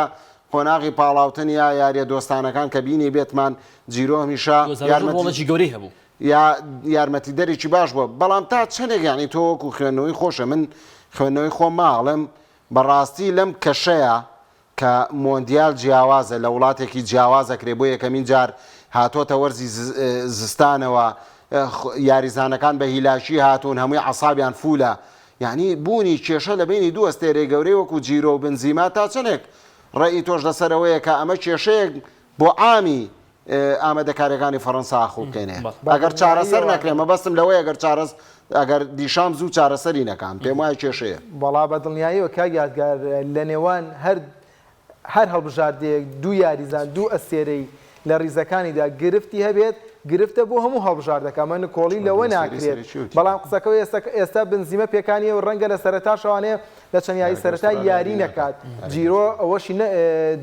قۆناغی پاڵاوتن یا یاریە دۆستانەکان کە بینی بێتمان جیرۆ هەمیشە 2010 یارمەتی ڕۆڵێکی گەورەی هەبوو. یا یارمەتیدەرێکی باش بووە بەڵام تا چەندێک یعنی تۆ وەکو خوێندنەوەی خۆشە من خوێندنەوەی خۆم ماڵم بەڕاستی لەم کەشەیە کە مۆندیال جیاوازە لە وڵاتێکی جیاواز ئەکرێ بۆ یەکەمین جار هاتۆتە وەرزی زستانەوە یاریزانەکان بە هیلاکی هاتوون هەمووی عەسابیان فولە یعنی بوونی کێشە لە بینی دوو ئەستێرەی گەورەی وەکو جیرۆ و بنزیما تا چەندێک ڕەئی تۆش لەسەر ئەوەیە کە ئەمە کێشەیەک بۆ عامی ئامادەکاریەکانی فەڕەنسا ئاخوڵقێنێ ئەگەر چارەسەر نەکرێ مەبەستم لەوەیە گەر چارەس ئەگەر دیشام زوو چارەسەری نەکام پێم وایە کێشەیە. وەڵا بە دڵنیاییەوە کاک یادگار لە نێوان هەر هەر هەڵبژاردەیەک دوو یاریزان دوو ئەستێرەی لە ریزەکانیدا گرفتی هەبێت گرفتە بۆ هەموو هەڵبژاردەکە ئەمە نکۆڵی لەوە ناکرێت بەڵام قسەکە ئێستا ئێستا بنزیمە پێکانیە و ڕەنگە لە سەرەتاشەوانێ لە چەند یاری سەرەتا یاری نەکات جیرۆ ئەوەشی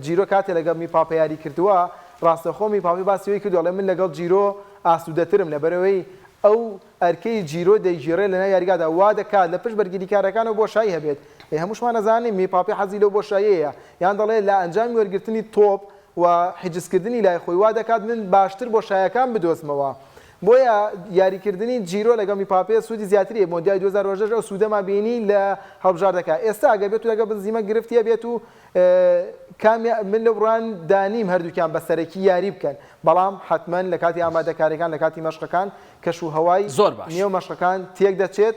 جیرۆ کاتێ لەگەڵ میپاپە یاری کردووە ڕاستەخۆ میپاپی باسی ئەوەی کردووە ئەڵێ من لەگەڵ جیرۆ ئاسوودەترم لەبەرئەوەی ئەو ئەرکەی جیرۆ دەیگێڕێت لەناو یاریگادا وا دەکات لە پشت بەرگریکارەکانەوە بۆشایی هەبێت ئەی هەمووشمان ئەزانین میپاپی حەزی لەو بۆشاییەیە یان دەڵێ لە ئەنجامی وەرگرتنی تۆپ و حیجزکردنی لای خۆی وا دەکات من باشتر بۆشایەکان بدۆزمەوە بۆیە یاریکردنی جیرۆ لەگەڵ میپاپێ سوودی زیاتری هەیە مۆندیالی 2018 ئەو سوودەمان بینی لە هەڵبژاردەکە ئێستا ئەگەر بێت و لەگەڵ بنزیمە گرفتی هەبێت و کامیان من لەو بڕوایان دانیم هەردووکیان بە سەرەکی یاری بکەن بەڵام حەتمەن لە کاتی ئامادەکاریەکان لە کاتی مەشقەکان کەش و هەوای زۆر باش. نێو مەشقەکان تێک دەچێت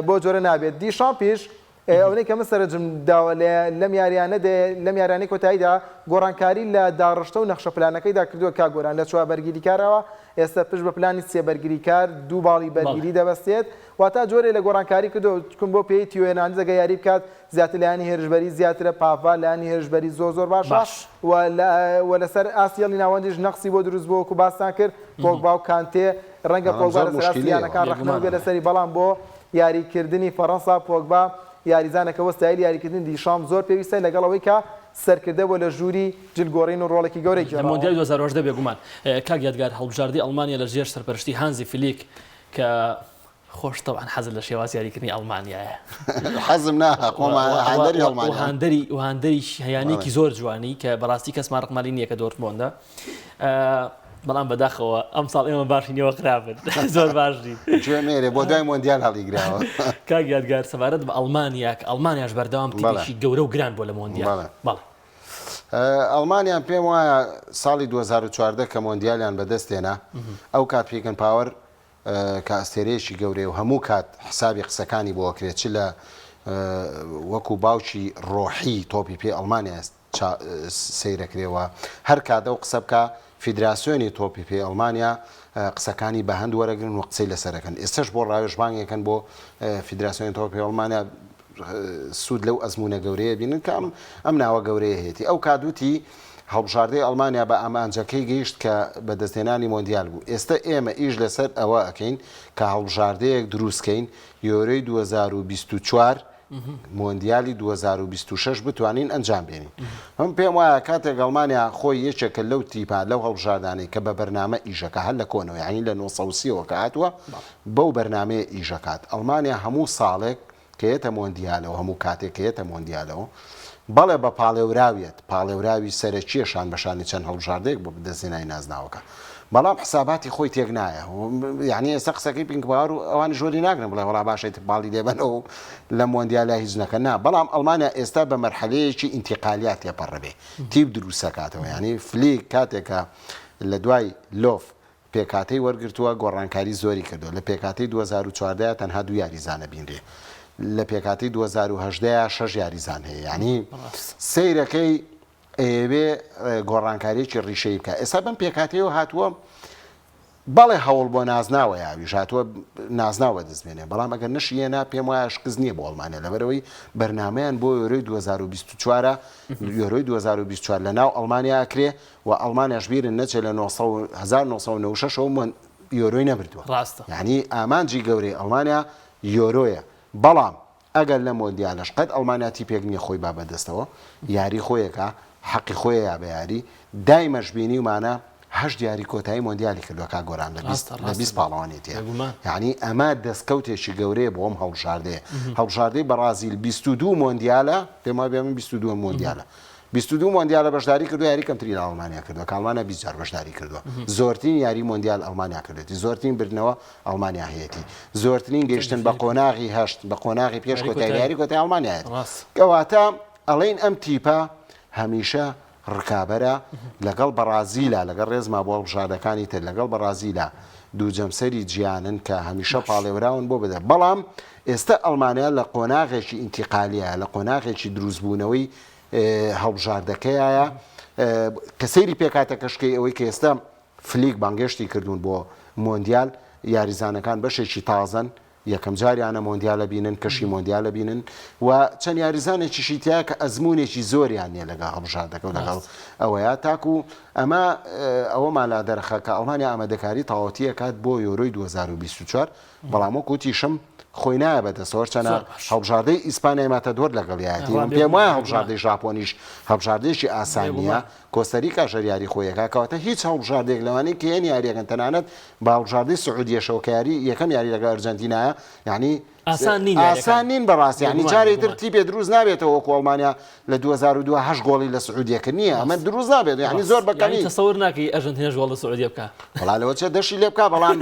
بۆ جۆرە نابێت دیشامپیش ئەونەی کە من سەرنجم داوە لە لەم یاریانە لەم یاریانەی کۆتاییدا گۆڕانکاری لە داڕشتە و نەخشە پلانەکەیدا کردووە کاک گۆران لە چوار بەرگریکارەوە ئێستا پشت بە پلانی سێ بەرگریکار دوو باڵی بەرگری دەبەستێت واتا جۆرێ لە گۆڕانکاری کردووە چکم بۆ پێی تیۆ هێرناندز ئەگەر یاری بکات زیاتر لایەنی هێرشبەری زیاترە پاڤا لایەنی هێرشبەری زۆر زۆر باشە باش. و لە و لەسەر ئاستی هێڵی ناوەندیش نەقسی بۆ دروست بووە وەکو باستان کرد پۆگبا و کانتێ ڕەنگە بەڵام پۆگبا زۆر لەسەر ئاستی موشکیلەیە یانەکان ڕەخنە بێگومان بێ لەسەری بەڵام بۆ یاریکردنی فەڕەنسا پۆگبا یاریزانێکە بۆ ستایلی یاریکردنی دیشامپ زۆر پێویستە لەگەڵ ئەوەی کە سەرکردە بووە لە ژووری جلگۆڕین و ڕۆڵێکی گەورەی لە گێڕاوە. مۆندیالی 2018 بێگومان کاک یادگار هەڵبژاردەی ئەڵمانیا لە ژێر سەرپەرشتی هانزی فلیک کە خۆش تەبعەن حەزت لە شێوازی یاریکردنی ئەڵمانیایە. حەزم نا خۆم هاندەری ئەڵمانیام. هاندەری و هاندەری یانەیەکی زۆر جوانی کە بەڕاستی کەسمان ڕقمانی نییە کە دۆرتمۆندە. بەڵام بەداخەوە ئەمساڵ ئێمە باشین ئێوە خراپن زۆر باش نین. گوێ مێرێ بۆ دوای مۆندیال هەڵیگراوە. کاک یادگار سەبارەت بە ئەڵمانیا کە ئەڵمانیاش بەردەوام تیپێکی گەورە و گران بووە لە مۆندیال. بەڵێ. ئەڵمانیان پێم وایە ساڵی 2014 کە مۆندیالیان بەدەستێنا ئەو کات پیکن پاوەر کە ئەستێرەیەکی گەورەیە و هەموو کات حسابی قسەکانی بۆ ئەکرێت چ لە وەکو باوکی ڕۆحی تۆپی پێی ئەڵمانیا سەیرەکرێ و هەر کات ئەو قسە بکا فیدراسیۆنی تۆپی پێی ئەڵمانیا قسەکانی بە هەند وەرەگرن و قسەی لەسەرەکەن ئێستش بۆ ڕاوێژ بانگێکن بۆ فیدراسیۆنی تۆپی ئەڵمانیا سوود لەو ئەزموونە گەورەیە بینن کە ئەم ئەم ناوە گەورەیە هەیەتی. ئەو کات وتی، هەڵبژاردەی ئەڵمانیا بە ئامانجەکەی گەیشت کە بەدەستهێنانی مۆندیال بوو. ئێستە ئێمە ئیش لەسەر ئەوە ئەکەین کە هەڵبژاردەیەک دروستکەین یۆرۆی 2024 مۆندیالی 2026 بتوانین ئەنجام بێنین. من پێم وایە کاتێک ئەڵمانیا خۆی یەکێکە لەو تیپە لەو هەڵبژاردانەی کە بە بەرنامە ئیشەکە هەر لە کۆنەوە یانی لە 930 ەوە کە هاتووە بەو بەرنامەیە ئیشەکات. ئەڵمانیا هەموو ساڵێک کە یەتە مۆندیالەوە هەموو کاتێک کە یەتە مۆندیالەوە بەڵێ بە پاڵێوراویەت پاڵێوراوی سەرەکیە شان بە شانی چەند هەڵبژاردەیەک بۆ بەدەستهێنانی نازناوەکە بەڵام حساباتی خۆی تێک نایە یعنی ئێستا قسەکەی پینکباوەر و ئەوانی ژۆری ناگرن بڵێ وەڵا باشە ئیتر باڵی لێبەنەوە و لە مۆندیالا هیچ نەکەن نا بەڵام ئەڵمانیا ئێستا بە مەرحەلەیەکی ئینتیقالیا تێپەڕەبێ تیپ دروستەکاتەوە یعنی فلیک کاتێکە لە دوای لۆف پێکهاتەی وەرگرتووە، گۆڕانکاری زۆری کردووە، لە پێکهاتەی 2014 تەنها دوو یاریزان ئەبینرێ، لە پێکهاتەی 2018 شەش یاریزان هەیە، یانی سەیرەکەی ئەیەوێ گۆڕانکارییەکی ڕیشەیی بکات، ئێستا بەم پێکهاتەیەوە هاتووە. بەڵێ هەوڵ بۆ نازناوە یاویش هاتووە نازناو بەدەست بێنێ، بەڵام ئەگەر نەشی هێنا پێم وایە شکست نییە بۆ ئەڵمانیا لەبەرئەوەی بەرنامەیان بۆ یۆرۆی 2024 ە، یۆرۆی 2024 لە ناو ئەڵمانیا ئەکرێ و ئەڵمانیاش بیرن نەچێ لە 1996 ەوە یۆرۆی نەبردووە. ڕاستە. یانی ئامانجی گەورەی ئەڵمانیا یۆرۆیە، بەڵام ئەگەر لەم مۆندیالەش قەت ئەڵمانیا تیپێک نیە خۆی با بەدەستەوە یاری خۆیەکا حەقی خۆیە یا بە یاری دایمەش بینیومانە هەشت یاری کۆتایی مۆندیالی کردوە کاک گۆران لە 20 ڕاستە لە ڕاستە 20 پاڵەوانێتیە بێگومان. یانی ئەمە دەستکەوتێکی گەورەیە بۆ ئەم هەڵبژاردەیە هەڵبژاردەی بەڕازیل 22 مۆندیالە پێم وابێ ئەمە 22 مۆندیالە 22 مۆندیالە بەشداری کردوە یاری کەمتری لە ئەڵمانیا کردوە کە ئەڵمانیا 20 جار بەشداری کردوە زۆرترین یاری مۆندیال ئەڵمانیا کردێتی زۆرترین بردنەوە ئەڵمانیا هەیەتی زۆرترین گەیشتن بە قۆناغی هەشت بە قۆناغی پێش کۆتایی یاری کۆتایی ئەڵمانیایەت کەواتە ئەڵێین ئەم تیپە هەمیشە ڕکابەرە لەگەڵ بەڕازیلا لەگەڵ ڕێزما بۆ هەڵبژاردەکانی تر لەگەڵ بەڕازیلا دوو جەمسەری جیانن کە هەمیشە پاڵێوراون بۆ بدە بەڵام ئێستا ئەڵمانیا لە قۆناغێکی ئینتیقالیە لە قۆناغێکی دروستبوونەوەی هەڵبژاردەکەیە کە سەیری پێکاتەکەشکەی ئەوەی کە ئێستا فلیک بانگێشتی کردوون بۆ مۆندیال، یاریزانەکان بەشێکی تازەن، یەکەم جاریانە مۆندیال ئەبینن، کەشی مۆندیال ئەبینن و چەند یاریزانێکیشی تیایە کە ئەزموونێکی زۆریان نییە لەگەڵ هەڵبژاردەکە و لەگەڵ ئەوەیە تاکو ئەمە ئەوەمان لا دەرخا کە ئەڵمانیا ئامادەکاری تەواوەتی ئەکات بۆ یۆرۆی 2024 بەڵام وەک وتیشم خۆی نایە بەدەستەوە هەرچەنە زۆر باش. هەڵبژاردەی ئیسپانیای ماتەدۆر لەگەڵیایەتی ڕا من پێم بێگومان وایە بێگومان هەڵبژاردەی ژاپۆنیش هەڵبژاردەیەکی ئاسان نییە بێگومان. کۆستاریکاش هەر یاری خۆی ئەکا کەواتە هیچ هەڵبژاردەیەک لەوانەی کە یەن یاریەکەن تەنانەت بە هەڵبژاردەی سعودیەشەوە کە یاری یەکەم یاری لەگەڵ ئەرجەنتینایە یانی ئاسان نین یاریەکان ئاسان نین بەڕاستی یانی بێگومان جارێ تر بێگومان. تیپێ دروست نابێتەوە وەکو ئەڵمانیا لە 2002 هەشت گۆڵی لە سعودیە کرد نییە ئەمە ڕاست دروست نابێت یانی ڕاست زۆر بە یانی کەمی تەسەور ناکەی ئەرجەنتینەش گۆڵ لە سعودیە بکا. وەڵا لەوە چێ دەشی لێ بکا بەڵام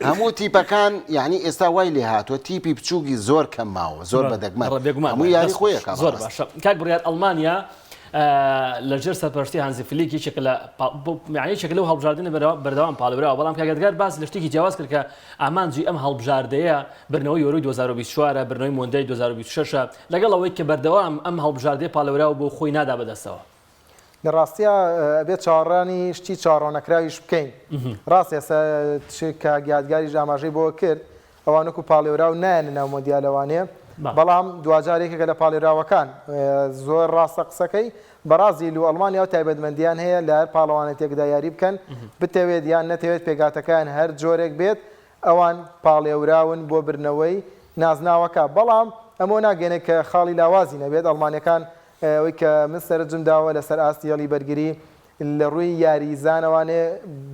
هەموو تیپەکان یانی ئێستا وای لێ هاتووە تیپی بچووکی زۆر کەم ماوە زۆر بە دەگمەن بەڵێ بێگومان هەموو وایە یاری دەست خۆی خۆش ئەکا زۆر بەڕاستی. باشە کاک بڕیار ئەڵمانیا لە ژێر سەرپەرشتی هانزی فلیک یەکێکە لە یعنی یەکێکە لەو هەڵبژاردنە بەردەوام پاڵێوراوە بەڵام کاک یادگار باس لە شتێکی جیاواز کرد کە ئامانجی ئەم هەڵبژاردەیە بردنەوەی یۆرۆی 2024 بردنەوەی مۆندیالی 2026 لەگەڵ ئەوەی کە بەردەوام ئەم هەڵبژاردەیە پاڵێوراوە بۆ خۆی نادا بەدەستەوە. لە ڕاستیا ئەبێت چاوەڕانی شتی چاوەڕواننەکراویش بکەین. ڕاستە ئێستا چ کاک یادگاریش ئاماژەی بۆ کرد ئەوان وەکو پاڵێوراو نایەنە ناو مۆندیالەوانێ بەڵام دواجار یەکێکە لە پاڵێوراوەکان. زۆر ڕاستە قسەکەی، بەڕازیل و ئەڵمانیا ئەو تایبەتمەندییان هەیە لە هەر پاڵەوانێتیەکدا یاری بکەن، بتەوێت یان نەتەوێت پێکهاتەکەیان هەر جۆرێک بێت ئەوان پاڵێوراون بۆ بردنەوەی نازناوەکە، بەڵام ئەمە ناگەیەنێت کە خاڵی لاوازی نەبێت، ئەڵمانیەکان ئەوەی کە من سەرنجم داوە لەسەر ئاستی هێڵی بەرگری لە ڕووی یاریزانەوانێ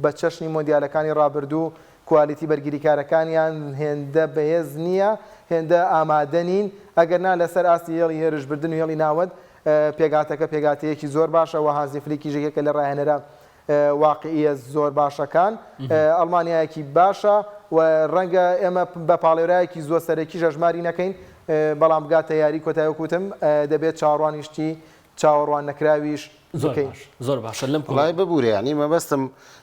بە چەشنی مۆندیالەکانی ڕابردوو کوالیتی بەرگریکارەکانیان هێندە بەهێز نییە، هێندە ئامادە نین، ئەگەرنا لەسەر ئاستی هێڵی هێرشبردن و هێڵی ناوەند پێکهاتەکە پێکهاتەیەکی زۆر باشە و هانزی فلیکیش یەکێکە لە ڕاهێنەرە واقیعیە زۆر باشەکان. ئەڵمانیایەکی باشە و ڕەنگە ئێمە بە پاڵێوراوێکی زۆر سەرەکیش هەژماری نەکەین، بەڵام بگاتە یاری کۆتایی وەک وتم دەبێت چاوەڕوانی شتی چاوەڕوان نەکراویش زۆر بکەین. باش زۆر باشە لەم کۆ وەڵای ببورە یانی مەبەستم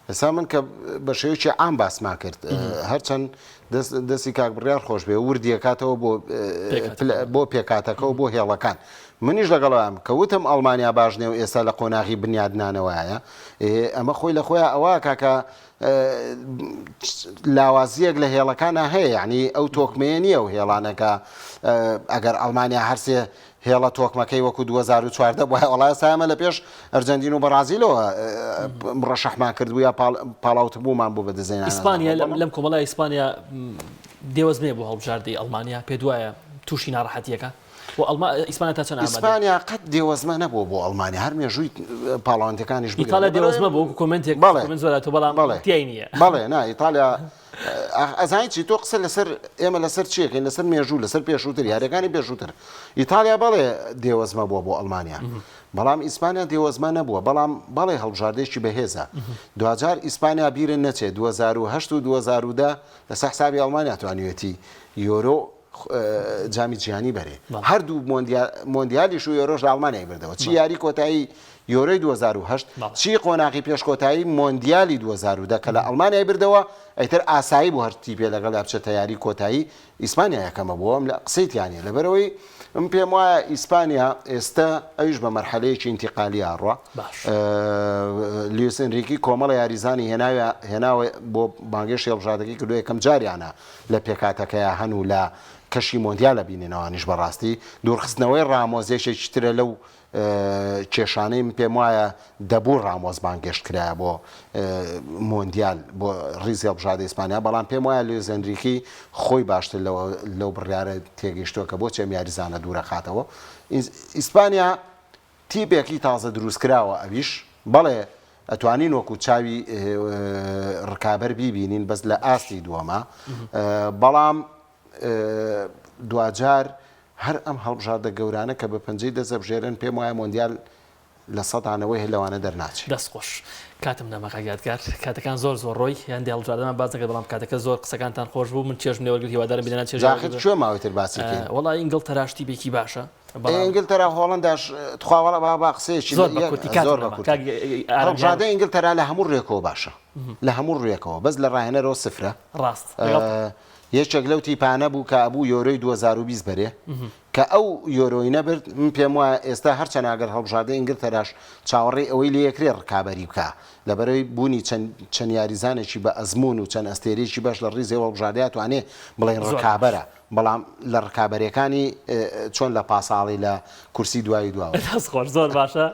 ئێستا من کە بە شێوەیەکی عام باسمان کرد هەرچەند دەست دەستی کاک بڕیار خۆش بێ وردی ئەکاتەوە بۆ پێکهاتەکە بۆ پێکهاتەکە و بۆ هێڵەکان منیش لەگەڵم کە وتم ئەڵمانیا باش نیە و ئێستا لە قۆناغی بنیادنانەوەیە ئەمە خۆی لە خۆیان ئەوە کاکە لاوازیەک لە هێڵەکانە هەیە یعنی ئەو تۆکمەیە نییە و هێڵانەکە ئەگەر ئەڵمانیا هەرسێ هێڵە تۆکمەکەی وەکو 2014 بوایە وەڵا ئێستا ئێمە لە پێش ئەرجەنتین و بەڕازیلەوە ڕەشەحمان کردبوو یا پاڵاوتبوومان بۆ بەدەستهێنان ئیسپانیا لەم کۆمەڵە ئیسپانیا دێوەزمەیە بۆ هەڵبژاردەی ئەڵمانیا پێت وایە تووشی ناڕەحەتیەکە و ئەڵما ئیسپانیا تا چەند ئامادەیە؟ ئیسپانیا قەت دێوەزمە نەبووە بۆ ئەڵمانیا هەر مێژووی پاڵەوانتەکانیش بگرە ئیتاڵیا دێوەزمە بوو وەکو کۆمێنتێک بەڵێ کۆمێنت زۆر هاتووە بەڵام بەڵێ تیای نییە بەڵێ نا ئیتاڵیا ئەزانی چی تۆ قسە لەسەر ئێمە لەسەر چیەکەین لەسەر مێژوو لەسەر پێشووتر یاریەکانی پێشووتر ئیتالیا بەڵێ دێوەزمە بووە بۆ ئەڵمانیا بەڵام ئیسپانیا دێوەزمە نەبووە بەڵام بەڵێ هەڵبژاردێکی بەهێزە دواجار ئیسپانیا بیرن نەچێت 2008 و 2010 لەسەر حسابی ئەڵمانیا توانیوێتی یۆرۆ جامی جیهانی بەرێ هەردوو مۆندیالیش و یۆرۆش لە ئەڵمانیای بردەوە چی یاری کۆتایی یۆرۆی 2008 چی قۆناغی پێش کۆتایی مۆندیالی 2010 کە لە ئەڵمانیای بردەوە ئیتر ئاسایی بوو هەر تیپێ لەگەڵیا بچێتە یاری کۆتایی ئیسپانیا یەکەمە بۆ ئەم لە قسەی تیا نیە لەبەرئەوەی من پێم وایە ئیسپانیا ئێستە ئەویش بە مەرحەلەیەکی ئینتیقالی ئەڕوا لویس ئینریکی کۆمەڵە یاریزانی هێناوە هێناوە بۆ بانگێشتی هەڵبژاردەکەی کردو یەکەم جاریانە لە پێکاتەکەیا هەن و لە کەشی مۆندیالە بینینەوانیش بەڕاستی دوورخستنەوەی ڕامۆس یەکێکی ترە لەو کێشانەی من پێم وایە دەبوو ڕامۆس بانگێشت کرایە بۆ مۆندیال بۆ ڕیزی هەڵبژاردەی ئیسپانیا بەڵام پێم وایە لویس ئێنریکی خۆی باشتر لەو بڕیارە تێگەیشتووە کە بۆچی ئەم یاریزانە دوورەخاتەوە ئیسپانیا تیپێکی تازە دروستکراوە ئەویش بەڵێ ئەتوانین وەکو چاوی ڕکابەر بیبینین بەس لە ئاستی دووەمە بەڵام دواجار هەر ئەم هەڵبژاردە گەورانە کە بە پەنجەی دەست ئەبژێرن پێم وایە مۆندیال لە سەدا نەوەی هەر لەوانە دەرناچێ. دەست خۆش. کاتم نەما کاک یادگار. کاتەکان زۆر زۆر ڕۆی. هەندێ هەڵبژاردەمان باس نەکرد بەڵام کاتەکە زۆر قسەکانتان خۆش بوو من چێژم لێ وەرگرت هیوادارم بینەران چێژیان جا ئاخر وەرگرتبێ. کوێ ماوەی تر باسی کەین؟ وەڵا ئینگڵتەراش تیپێکی باشە ئەی بەڵام. ئینگلتەرا هۆڵەنداش تخوا وەڵا با با قسەیەکی زۆر بە یەک کورتی کاتم زۆر بە نەما کورتی. کاک ئارام گیان. هەڵبژاردەی ئینگلتەرا لە هەموو ڕووێکەوە باشە لە هەموو ڕووێکەوە بەس لە ڕاهێنەرەوە سفرە. ڕاست لەگەڵتم. یەکێک لەو تیپانە بوو کە ئەبوو یۆرۆی 2020 بەرێ کە ئەو یۆرۆی نەبرد من پێم وایە ئێستا هەرچەند ئەگەر هەڵبژاردەی ئینگلتەراش چاوەڕێی ئەوەی لێکرێ ڕکابەری بکا لەبەرەوەی بوونی چەند چەند یاریزانێکی بە ئەزموون و چەند ئەستێرەیەکی باش لە ڕیزی ئەو هەڵبژاردەیە توانێ بڵێین زۆر باش. ڕکابەرە بەڵام لە ڕکابەریەکانی چۆن لە پاساڵی لە کورسی دوایی دواوە. دەست خۆش زۆر باشە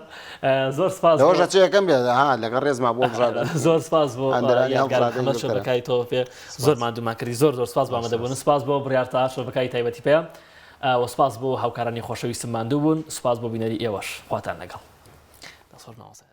زۆر سپاس لەوەش ئەچێ یەکەم بێت ها لەگەڵ ڕێزما بۆ هەڵبژاردە زۆر سپاس بۆ هاندەرانی یادگار هەڵبژاردەی محەمەد ئینگلتەرا. شەبەکای تۆپێ زۆر ماندوومان کردی زۆر زۆر سپاس بۆ ئامادەبوونت سپاس بۆ بڕیار تاها شەبەکای تایبەتی پەیام و سپاس بۆ هاوکارانی خۆشەویستم ماندوو بوون سپاس بۆ بینەری ئێوەش خواتان لەگەڵ دەست خۆش مامۆستا.